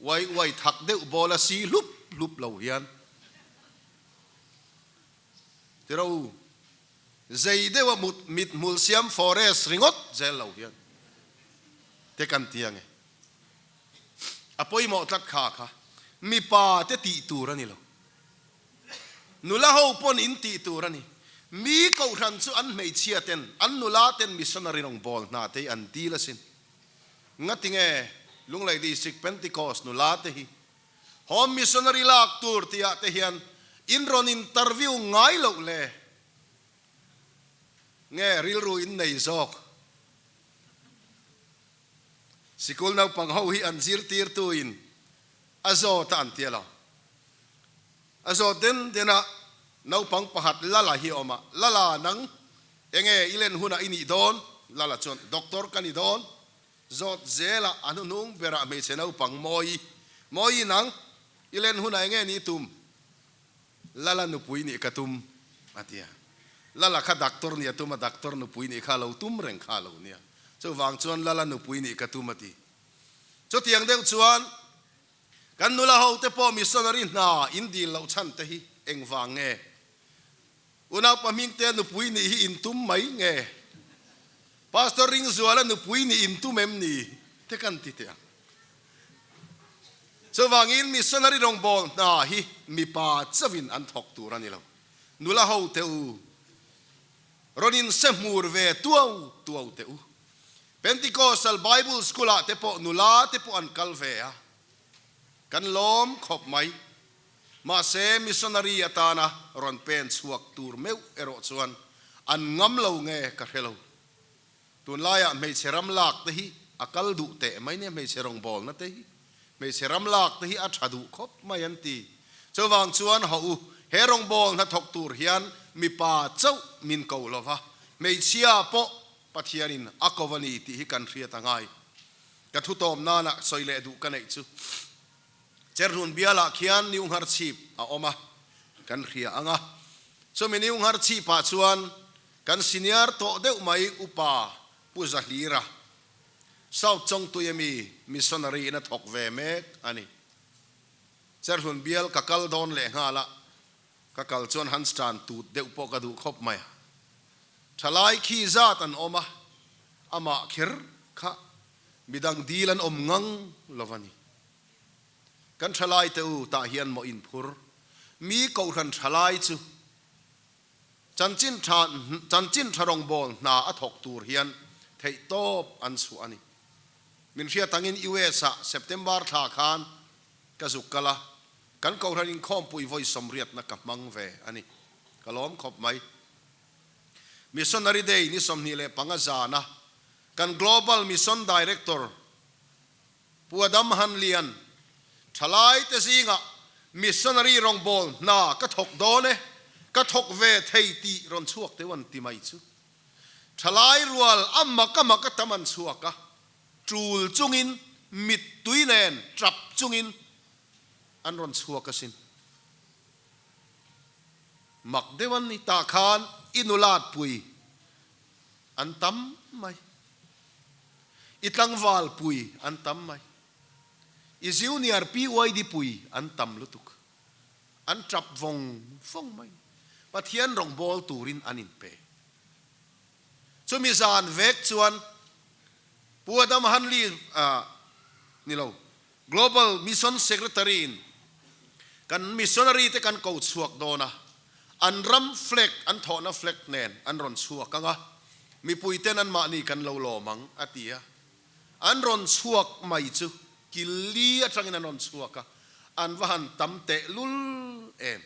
Uai uai thak deuh bawl a si hlup hlup lo hian tiraw u. Zei deuha mut mithmul siam forest ringawt zel lo hian te kan ti ange. A pawimawh tlat kha kha mipa te tih tur a ni lo. Nula ho pawn in tih tur a ni. Mi kohhran chu an hmeichhia ten an nula ten missionary rawngbawl hna te hi an dil asin. Ngatinge Lunglei District Pentecost nula te hi Home missionary lak tur tihah te hian in rawn interview ngai loh le? Nge rilru in nei zawk? Sikul naupang ho hi an zirtirtu in a zawt a an ti alo. A zawt den den a, naupang pakhat Lala hi a awm a, Lala nang enge i len hunah i nih dawn? Lala chuan Doctor ka ni dawn. Zawt zela a hnuhnung berah hmeichhe naupang Mawi, Mawi nang, i len hunah enge ni tum? Lala nupui nih ka tum, a ti a. Lala kha doctor nih a tum a, doctor nupui nih kha a lo tum reng kha a lo nia. Chuvang chuan Lala nupui nih ka tum a ti. Chutiang deuh chuan kan nula hote pawh missionary hna in dil loh chhan te hi engvang nge? Unaupa Hmingtea nupui nih hi in tum mai nge? Pastor Ringzuala nupui nih in tum em ni? Te kan ti teh ang. Chuvangin missionary rawngbâwl hna hi mipa chauhin an thawk tur a ni lo. Nula ho teh u, rawn inse hmur ve tuau tuau teh u. Pentecostal Bible School-ah te pawh nula te pawh an kal ve a, kan lawm khawp mai. Mahse, missionary atana rawn pen chhuak tur meuh erawh chuan an ngam lo nge ka hre lo. Tunlaiah hmeichhe ram lak te hi a kal duh teh mai nia, hmeichhe rawngbawlna te hi. Hmeichhe ram lak te hi a tha duh khawp mai an ti. Chuvang chuan haw u, he rawngbawlna thawk tur hian mipa chauh min ko lo va, hmeichhia pawh Pathianin a ko a ni tih hi kan hriat a ngai. Ka thutawm nana sawi leh duh ka neih chu. Cherhlun bialah khian New Ngharchhip a awm a, kan hria ang a. Chumi New Ngharchhipah chuan kan senior tawh deuh mai Upa Pu Zahlira, South Chawngtui ami missionary in a thawk ve mek a ni. Cherhlun bial ka kal dawn leh nghal a, ka kal chuan han stan tut deuh pawh ka duh khawp mai a. Thalai khi zat an awm a, amah kher kha Midang dil an awm ngang lo a ni. Kan thalai te u tah hian maw inphur? Mi kohhran thalai chu chanchin tha chanchin tha rawngbâwl hna a thawk tur hian theih tawp an chhuah a ni. Min hriat angin US ah September thla khan ka zuk kal a, kan kohhran inkhawmpui vawi sawmriatna ka hmang ve a ni. Ka lawm khawp mai. Missionary Day ni 25 zana Kan Global Mission Director Pu Adam Hanlian, Thalaite zingah missionary rawngbâwl hna ka thawk dawn e, ka thawk ve thei tih rawn chhuak teuh an ti mai chu. Thalai rual a mak a mak a tam an chhuak a, ṭul chungin, mittui nen ṭap chungin an rawn chhuak asin. Mak deuh an ni tah khan i nulat pui An tam mai. I tlangval pui an tam mai. I junior PYD pui an tam lutuk. An tap vawng vawng mai. Pathian rawngbâwl turin an inpe. Chumi zan vek chuan Pu Adam Hanley ni lo, Global Mission Secretary in kan missionary te kan ko chhuak dawn a, an ram flag, an thawhna flag nen an rawn chhuak ang a, mipui ten anmahni kan lo lawm ang a ti a. An rawn chhuak mai chu kil li atangin an rawn chhuak a, an va han tam tehlul em.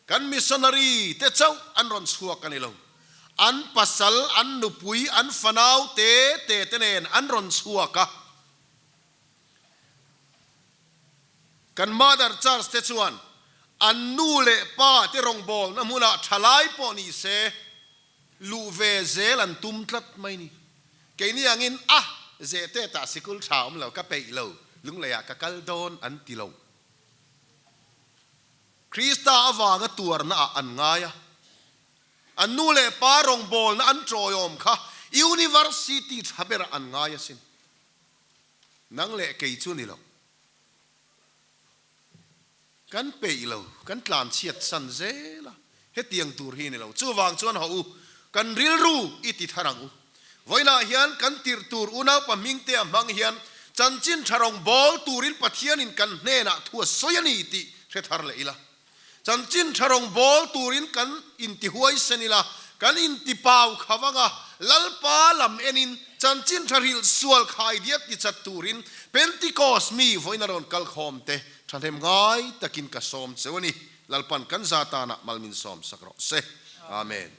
Kan missionary te chauh an rawn chhuak a ni lo. An pasal, an nupui, an fanau te te te nen an rawn chhuak a. Kan Mother Church te chuan an nu leh pa te rawngbawlna hmunah thalai pawh ni se luh ve zel an tum tlat mai ni. Keini angin a! Zehtet-ah sikul tha awm lo, ka peih lo, Lungleiah ka kal dawn an ti lo. Krista avanga tuarna ah an ngai a, an nu leh pa rawngbawlna an tawiawm kha University tha berah an ngai asin. Nang leh kei chu ni lo. Kan peih lo, kan tlanchhiat san zel a, hetiang tur hi ni lo. Chuvang chuan haw u, kan rilru i ti thar ang u. Vawiinah hian kan tirh tur unaupa hmingtea hmang hian chanchin tha rawng bawl turin Pathianin kan hnenah thu a sawi a ni tih hre thar leh ila. Chanchin tha rawng bawl turin kan intihuaisen ila, kan intipau kha vang a, Lalpa lam enin chanchin tha hrilh sual khai diak ti chat turin Pentikos mi vawiin a rawn kal khawm te thahnem ngai takin ka sawm cheu a ni. Lalpan kan za tanah mal min sawm sak rawh se. Amen.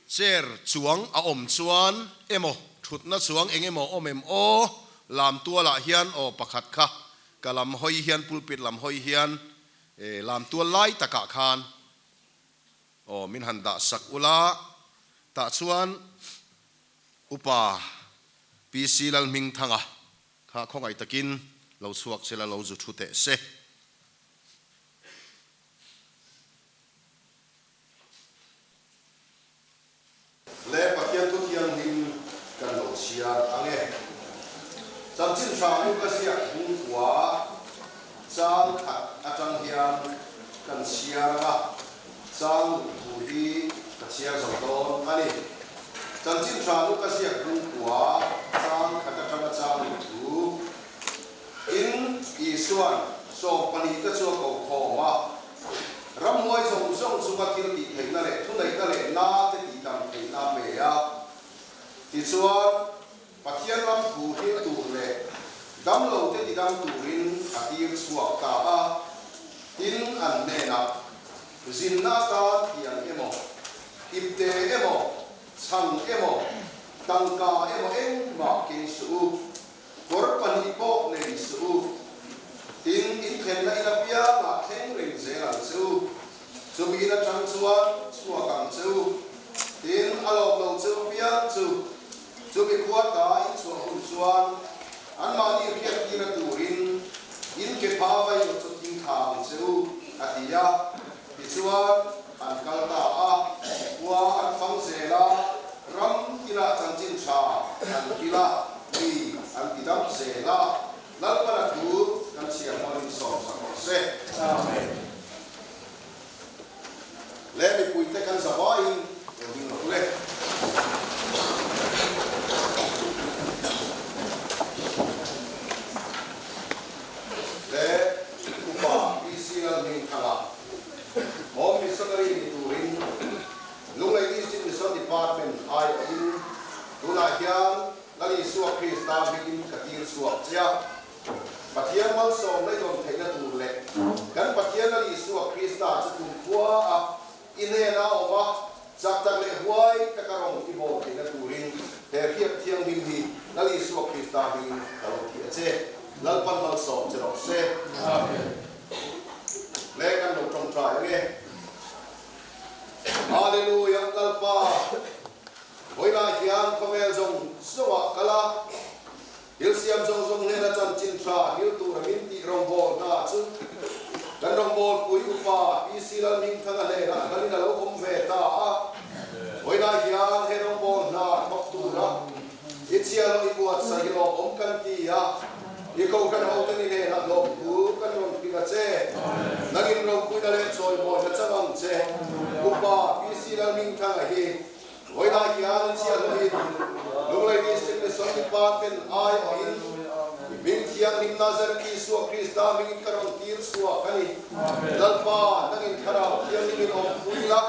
Chair chuang a awm chuan emaw thutna chuang eng emaw awm em aw? Lam tualah hian aw pakhat kha ka lam hawi hian pulpit lam hawi hian lam tual lai takah khan aw min han dah sak ula tah chuan Upa PC Lalhmingthanga kha khawngaih takin lo chhuak sela lo zu thu teh se. Le Pathian thu thianghlim kan lo chhiar ang e. Chanchin tha Luka ziak bungkua chang khat atang hian kan chhiar ang a, chang luh thu hi ka chhiar zo dawn a ni. Chanchin tha Luka ziak bungkua chang khat atanga chang luh thu Tin, Isua'n sawmpahnih te chu a ko khawm a, ramhuai zawng zawng chunga thil tih theihna leh thuneihna leh na te tih dam theihna a pe a. Tichuan, Pathian ram thu hril tur leh damlo te tidam turin a tir chhuak ta a. Tin, an hnenah, Zinna atan thian emaw, ipte emaw, chhang emaw, tangka emaw engmah keng suh u. Kawr pahnih pawh nei suh u. Tin, in thlenna in apiangah thleng reng zel ang che u. Chumi in atang chuan chhuak ang che u. Tin, a lawm lo che u piang chu, chumi khua ta in chhuah hun chuan anmahni hriattirna turin in ke pha vai lo chu thing thla ang che u, a ti a. Tichuan, an kal ta a, khua an fang zel a, ram tinah chanchin tha an kil a, mi an ti dam zel a, Lalpana thu kan chhiar hmangin sawmsak rawh se. Amen. Le mipuite kan zavaiin lo ding rawh le. Le Upa PC Lalhmingthanga Home Missionary ni turin Lunglei District Mission Department aiawhin tunah hian Lal Isua Krista hmingin ka tir chhuak che a. Pathian malsawmna i dawn theihna tur leh kan Pathian Lal Isua Krista chu kumkhua a i hnena awm a, chak tak leh huai taka rawng i bawl theihna turin he hriat thianghlim hi Lal Isua Krista hmingin ka lo ti a che. Lalpan malsawm che rawh se. Amen. Le kan lo tawngtai ange. Hallelujah Lalpa vawilah hian khawvel zawng zawngah kal a, Thil siam zawng zawng hnena chanchin tha hil tura min tih rawngbâwl hna chu kan rawngbâwlpui upa PC Lalhmingthanga hnenah hlangin a lo awm ve ta a. Vawiinah hian he rawngbâwl hna thawk tura i chhiahhlawh i buatsaih hi lawmawm kan ti a, i kohhran hote ni hnenah lawmthu kan rawn hrilh a che. Nangin ropuina leh chawimawina chang ang che. Upa PC Lalhmingthanga hi Vawilah hian chiahhlawhin Lunglei District Mission Department aiawhin i hming thianghlim Nazareth Isua Krista hmingin ka rawn tir chhuak a ni. Lalpa, nangin Thlarau Thianghlimin awmpui la,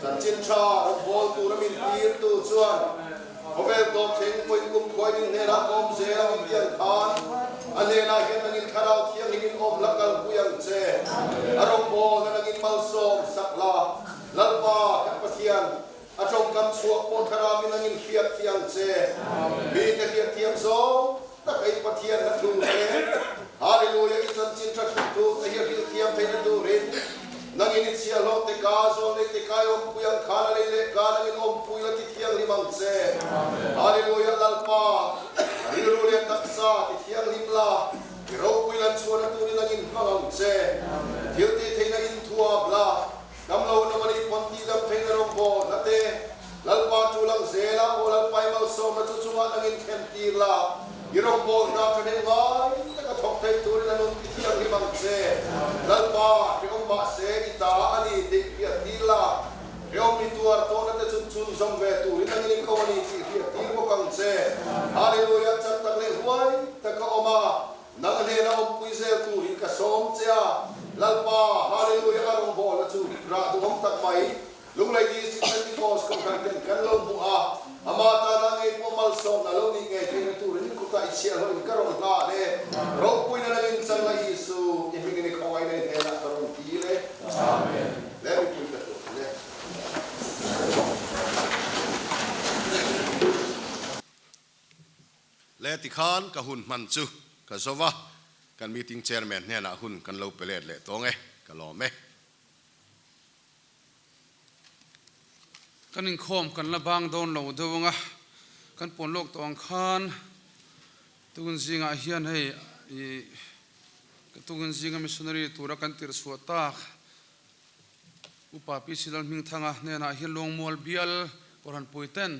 chanchin tha rawn bawl tura min tirtu chuan khawvel tawp thleng pawhin kumkhuain in hnenah ka awm zel ang i tiang khan a hnenah hian nangin Thlarau Thianghlimin awm la kalpui ang che. A rawngbawlna nangin malsawm sak la. Lalpa kan Pathian, a tawngkam chhuah pawh thlarauin an inhriat thiang che. Mite hriat thiam zawng tak ei Pathian na thu te, Hallelujah i chanchin tha hrilh tu te hi a hrilh thiam theihna turin nangin i chhiahhlawh te ka zawl nei te kai awmpui ang khan a lei leh ka nangin awmpui la ti thianghlim ang che. Hallelujah Lalpa. Lalpa, ti thianghlim la, i ropui lan chhuahna turin angin hmang ang che. I thil tih theihna inthuam la, damlo nawm a nih pawn tihdam theihna rawngbawl hla te. Lalpa chu lang zel a, aw Lalpa i malsawmna chu chungah nangin thlen tir la, i rawngbawl hna thahnem ngai taka thawk thei turin a nun ti thianghlim ang che. Lalpa, hrehawm mahse i ta a ni tih hriat tir la, hrehawm i tuar tawhna te chun chun zawm ve turin nangin i ko a ni tih hriat tir bawk ang che. Hallelujah, chak tak leh huai taka awm a, nang hnena awmpui zel turin ka sawm che a, Lalpa, Hallelujah, a rawngbawlna chu rah duhawm tak mai Lunglei District Pentecost Kohhran ten kan lo hmuh a, ama tana ngei pawh malsawmna lo nih ngei theihna turin kutah i chhiahhlawh in ka rawn hlan e. Ropuina nangin chang la Isu, i hmingin i khawngaihna i hnenah ka rawn dil e. Amen. Le mipui ka tuah le. Le tikhan ka hun hman chu ka zo va, kan meeting chairman hnenah hun kan lo pe let leh tawng e, ka lawm e. Kan inkhawm kan la bang dawn lo deuh ang a, kan pawn lawk tawh ang khan tukin zingah hian hei ih tukin zinga missionary tura kan tirh chhuah tak Upa PC Lalhmingthanga hnenah hian Luangmual bial Kohhranpui ten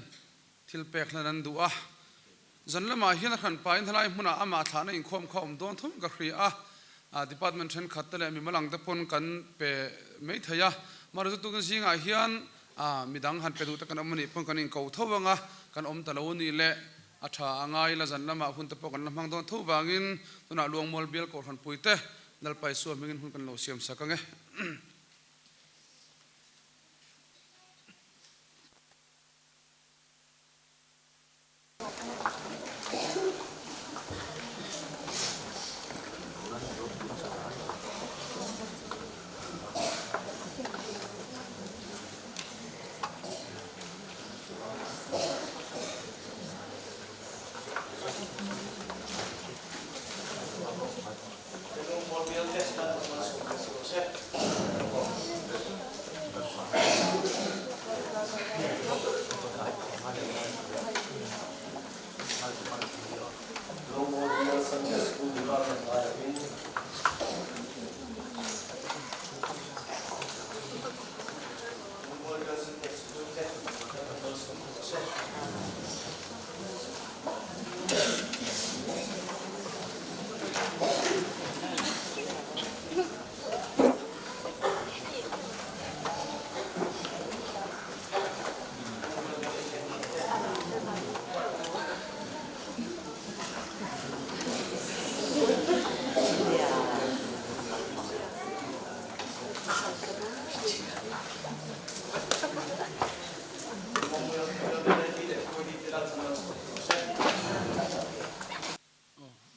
thil pek hlan an duh a, zan lamah hian a hran pain helai hmunah amah thlahna inkhawm kha a awm dawn thum ka hria a, a department thenkhat te leh mimal ang te pawn kan pe mai thei a, mahse tukin zingah hian a midang han pe duh te kan awm anih pawn kan inko tho ang a, kan awm ta lo anih leh a tha a ngai la zan lamah hun te pawh kan la hmang dawn tho vangin tunah Luangmual bial Kohhranpui te Lalpaisua hmingin hun kan lo siam sak ang e.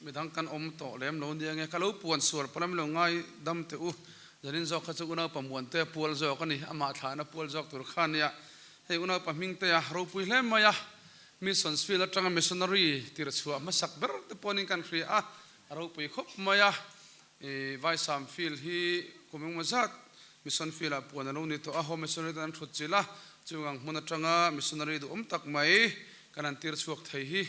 Midang kan awm tawh lem lo nia nge ka lo puan sual pawn a min lo ngai dam teh u. Zanin zawk kha chu unaupa Muante a pual zawk a ni, amah thlahna pual zawk tur kha a nia. Hei unaupa Hmingtea ropui hle mai a, Missions field atanga missionary tir chhuah hmasak ber te pawhin kan hria a, a ropui khawp mai a. I Vaisam field hi kum engmaw zat mission field ah puan a lo ni tawh a, home missionary ten an thut chilh a, chung ang hmun atanga missionary duhawm tak mai kan han tir chhuak thei hi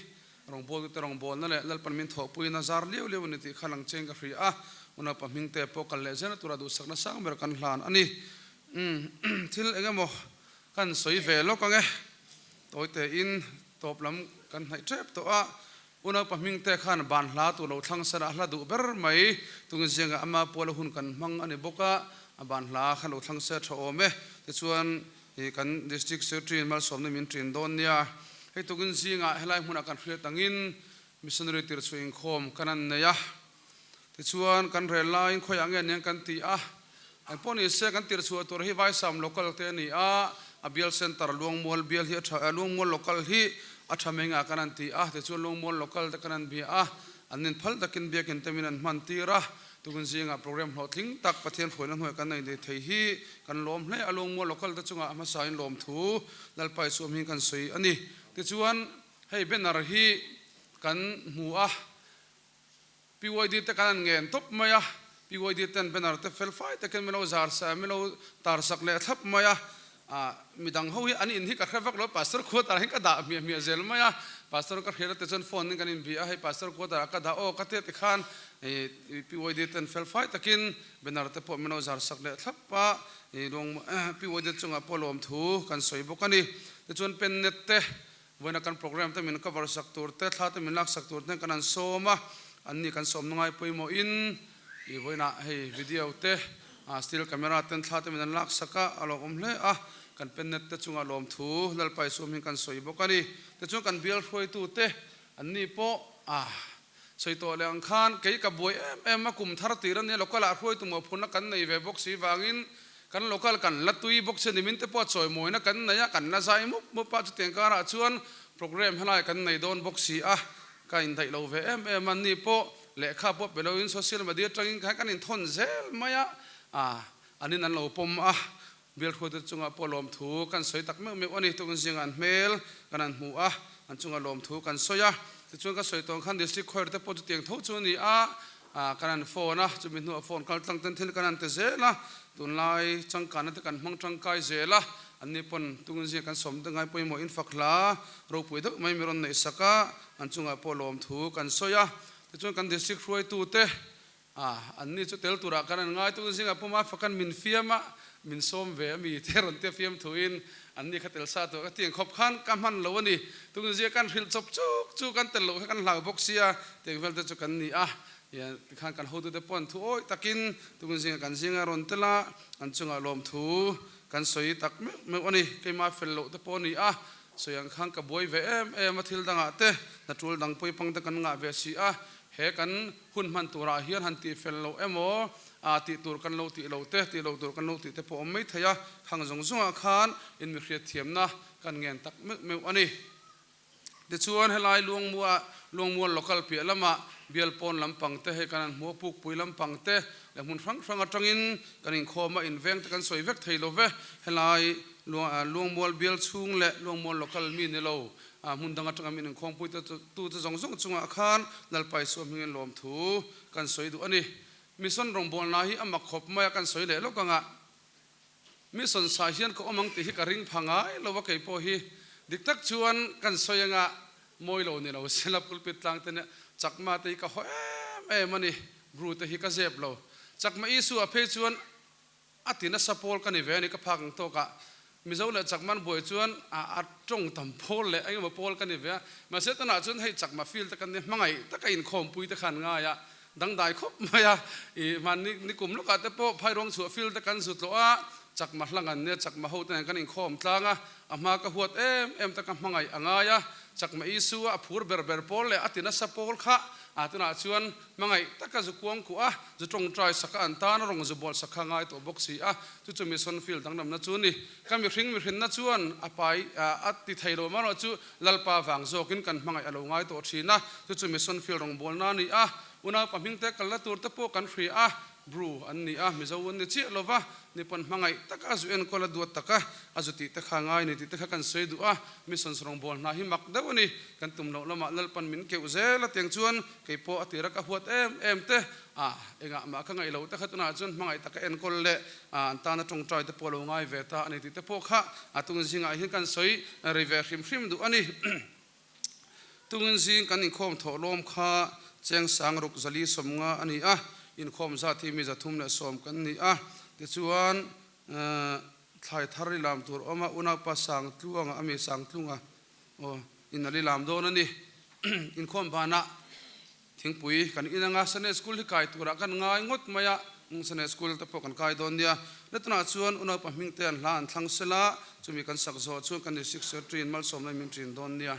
Rawngbawltute rawngbawlna leh Lalpan min thawhpuiin a zar liau liau a ni tih kha lang cheng ka hria a, unaupa hmingte pawh kal leh zelna tura duhsakna sang ber kan hlan a ni. Umm thil eng emaw kan sawi ve lawk ang e. Tawi tein tawp lam kan hnaih tep tawh a, unaupa hmingte khan ban hla tur lo thlang sela a hla duh ber mai. Tungin zingah ama puala hun kan hmang a ni bawk a, a ban hla kha lo thlang se tha awm e. Tichuan Hi kan District Secretary in malsawmna min ṭin dawn nia. Hei tukin zingah helai hmunah kan hriat angin Missionary tir chu inkhawm kan an nei a. Tichuan kan rel laiin khawiah nge aniang kan ti a. Eng pawh ni se kan tir chhuah tur hi Vaisam Local te a ni a, a bial Centre Luangmual bial hi a ṭha, Luangmual Local hi a ṭha mai ngah kan an ti a. Tichuan Luangmual Local te kan an bia a, an nin phal takin biakin te min an hman tir a. Tukin zingah program hlawhtling tak Pathian hruaina hnuai kan nei nei thei hi kan lawm hle a, lungmual local te chungah hmasain lawmthu Lalpa Isuam hi kan sawi a ni. Tichuan hei banner hi kan hmu a, PYD te kan an ngen tawp mai a, PYD ten banner te fel fai takin min lo zar sa, min lo tar sak leh thlap mai a. Ah, midang ho hi an in hi ka hre vak lo, Pastor quarter ah hian ka dah hmiah hmiah zel mai a, Pastor ka hriat a tichuan phone in kan inbih a, hei Pastor quarter ah ka dah aw ka tia tikhan ih PYD ten fel fai takin banner te pawh min lo zar sak leh thlap a, ih luang PYD chungah pawh lawmthu kan sawi bawk a ni. Tichuan pen net te Vawiina kan program te min cover sak tur te, thla te min lak sak tur te kan han sawm a, an ni kan sawmna ngai pawimawhin ih vawiinah hei video te still camera ten thla te min an lak sak a, a lawmawm hle a, kan pennet te chungah lawmthu Lalpa Isua hming kan sawi bawk a ni. Tichuan kan bial hruaitu te an ni pawh ah sawi tawh leh ang khan kei ka buai em em a, kum thar tir a nia local ah hruaitu mawhphurhna kan nei ve bawk si vangin kan local kan la tui bawk si a ni, min te pawh chawimawina kan nei a, kan la zai mup mup a, chutiang karah chuan program helai kan nei dawn bawk si a, ka indaih lo ve em em a, ni pawh lehkha pawh pe loin social media atangin khan kan inthawn zel mai a, ah an in an lo pawm a, Bial hruaitu chungah pawh lawmthu kan sawi tak meuh meuh a ni. Tukin zingah an hmel kan han hmu a, an chungah lawmthu kan sawi a. Tichuan ka sawi tawng khan District Choir te pawh chutiang tho chu a ni a, kan han phone a, chumi hnuah phone kal tlang ten thil kan han ti zel a, tunlai changkanna te kan hmang tangkai zel a, anni pawn tukin zingah kan sawm te ngai pawimawh in fak hla ropui deuh mai mi rawn neih sak a, an chungah pawh lawmthu kan sawi a. Tichuan kan District hruaitu te A, anni chu tel turah kan an ngai tuk zingah puma fakan min fiam a, min sawm ve a mi te rawn tia fiam thuin anni kha tel sa tur ka ti ang khawp khan ka hman lo a ni. Tun zia kan hrilh chawp chuk chu kan tel loh kha kan hlau bawk sia tiang vel te chu kan ni a, tikhan kan hotute pawh an thu awih takin tun zingah kan zinga rawn tel a, an chungah lawmthu kan sawi tak meuh meuh a ni. Keimah fel loh te pawh a ni a, sawi ang khan ka buai ve em em a thil dangah te hna tul dang pawipang te kan ngah ve si a, he kan Hun hman turah hian han tih fel loh emaw, aa tih tur kan lo tih loh te, tih loh tur kan lo tih te pawh awm mai thei a, khang zawng zawngah khan in mi hriatthiamna kan ngen tak meuh meuh a ni. Tichuan helai Luangmua, Luangmual local piah lamah bial pawn lampang te, hei kan han hmu a Pukpui lampang te leh hmun hrang hrang atangin kan inkhawm a, inveng te kan sawi vek thei lo ve. Helai Luangmual bial chhung leh Luangmual local mi ni lo A hmun dang atanga min inkhawmpui te tu te zawng zawng chungah khan Lalpa Isua hmingin lawmthu kan sawi duh a ni. Mission rawngbawlna hi a mak khawp mai a, kan sawi leh lawk anga Mission sa hian ka awm ang tih hi ka ring pha ngai lo a, kei pawh hi dik tak chuan kan sawi anga mawi lo ni lo sela pulpit tlang te nia Chakma te hi ka haw em em a ni, Bru te hi ka zep lo. Chakma Isua phei chuan A ti nasa pawl ka ni ve a ni, ka phak ang tawk ah Mizo leh Chakman buai chuan a tawng tam pawl leh engemaw pawl ka ni ve a, mahse tunah chuan hei Chakma field te kan ni hmangaih taka inkhawmpui te khan ngai a, dangdai khawp mai a, ih hmanni nikum lawkah te pawh Phairuang chhuah field te kan zu tlawh a, Chakma hlang an nia, Chakma ho te nen kan inkhawm tlang a, a hma ka huat em em taka hmangaih a ngai a, Chakma Isua a phur ber ber pawl leh a ti nasa pawl kha a tunah chuan Hmangaih taka zu kuang kuah a, zu tawngtai sak a, an tan a rawng zu bual sak kha ngai tawh bawk si a, chu chu mission field danglamna chu a ni. Ka mihring mihrinna chuan a pai a ti thei lo amaherawh chu Lalpa vang zawkin kan hmangaih a lo ngai tawh thin a, chu chu mission field rawngbawlna a ni a, unaupa hmingte kalna tur te pawh kan hria a, Bru an ni a, Mizo an ni chiah lova, Nippon hmangaih taka a zu enkawl a duat taka a zu tih te kha ngai ni tih te kha kan sawi duh a, missions rawngbâwl hna hi mak deuh a ni, kan tum loh lamah Lalpan min keuh zel a tiang chuan kei pawh a tira ka huat em em te a, engah mah ka ngaih loh te kha tunah chuan hmangaih taka enkawl leh an tana tawngtai te pawh a lo ngai ve ta a ni tih te pawh kha a tung zingah hian kan sawi ri ve hrim hrim duh a ni. Tungin zing kan inkhawm thawh lawm kha cheng sang ruk zali 50 a ni a, inkhawm zat hi mi 310 kan ni a, tichuan thlai thar i lam tur awm a, unaupa Sangtluanga a mi Sangtlunga aw in a li lam dawn a ni. Inkhawm banah Thingpui kan in anga Sunday School hi kai turah kan ngai ngawt mai a, Sunday School te pawh kan kai dawn nia. Letunah chuan unaupa hming te an hla an thlang sela, chumi kan sak zawh chuan kan District Secretary in malsawmna min ṭin dawn nia.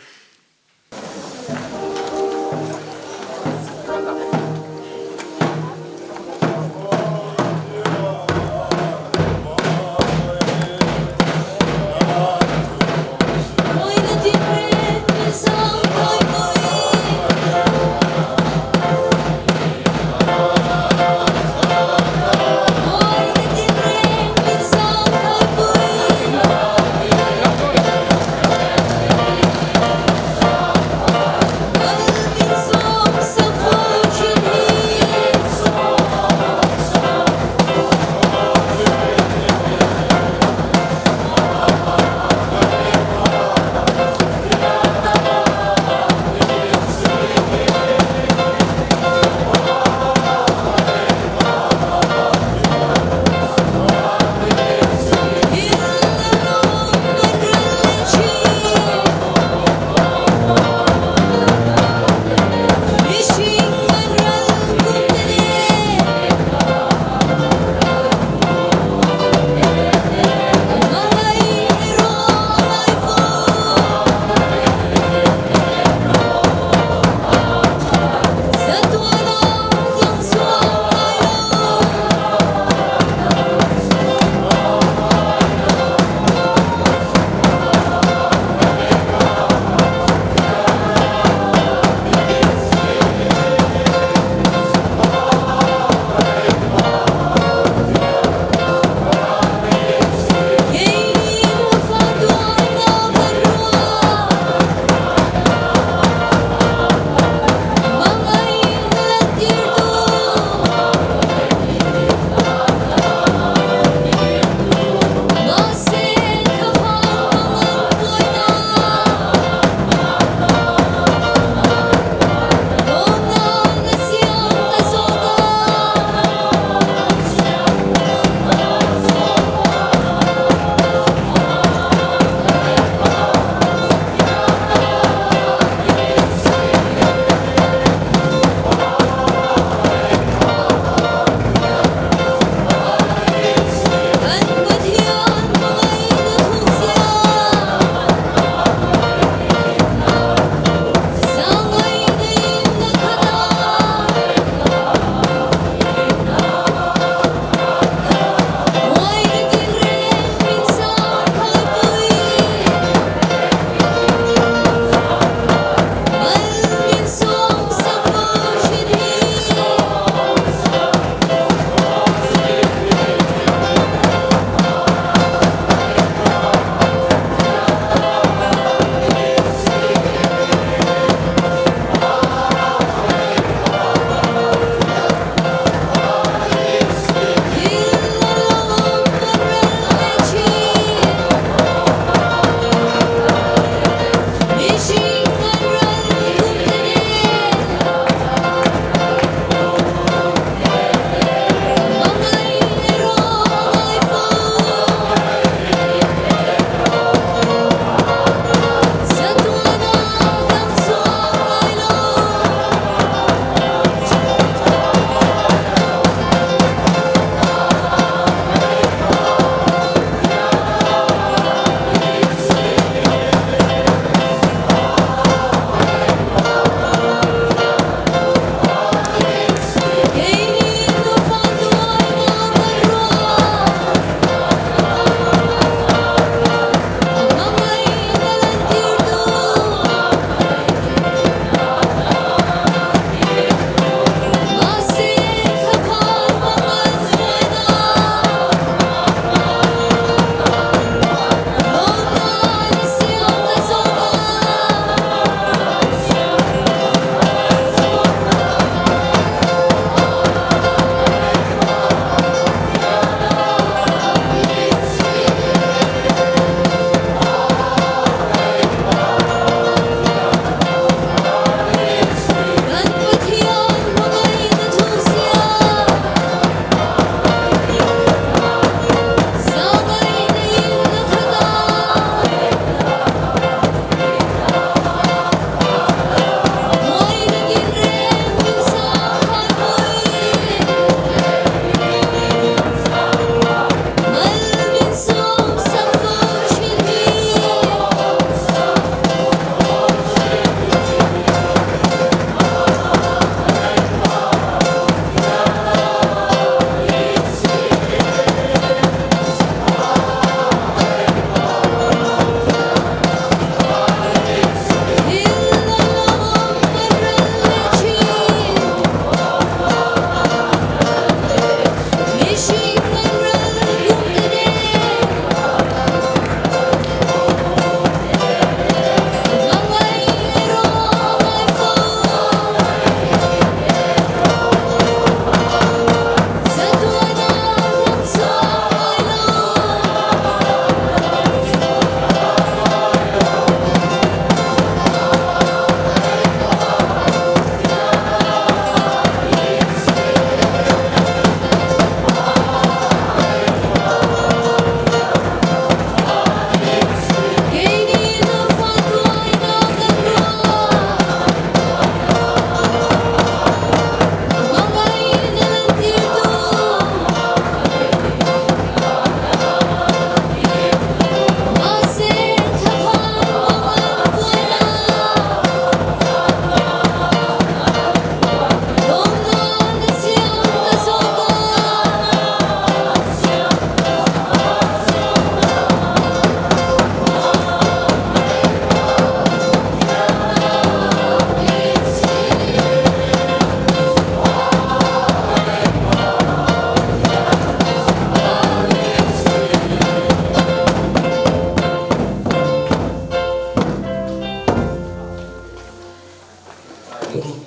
ang u.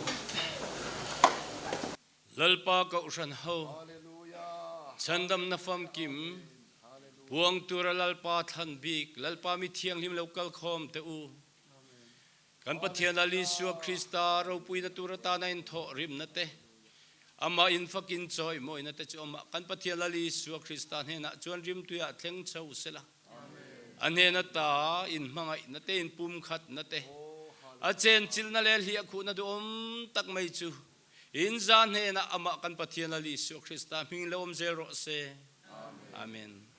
Lalpa Kohhran ho chhandamna famkim puang tura Lalpa thlan bik Lalpa mi thianghlim lo kal khawm teh u. Kan Pathian Lal Isua Krista ropuina tur atana inthawh rimna te, amah infakin chawihmawina te chu amah kan Pathian Lal Isua Krista hnenah chuan rimtuiah thleng chho sela. A hnen ata inhmangaihna te, inpumkhatna te, a chenchilhna leh hliahkhuhna duhawm tak mai chu inza hnenah amah kan Pathian Lal Isua Krista hming lo awm zel rawh se. Amen.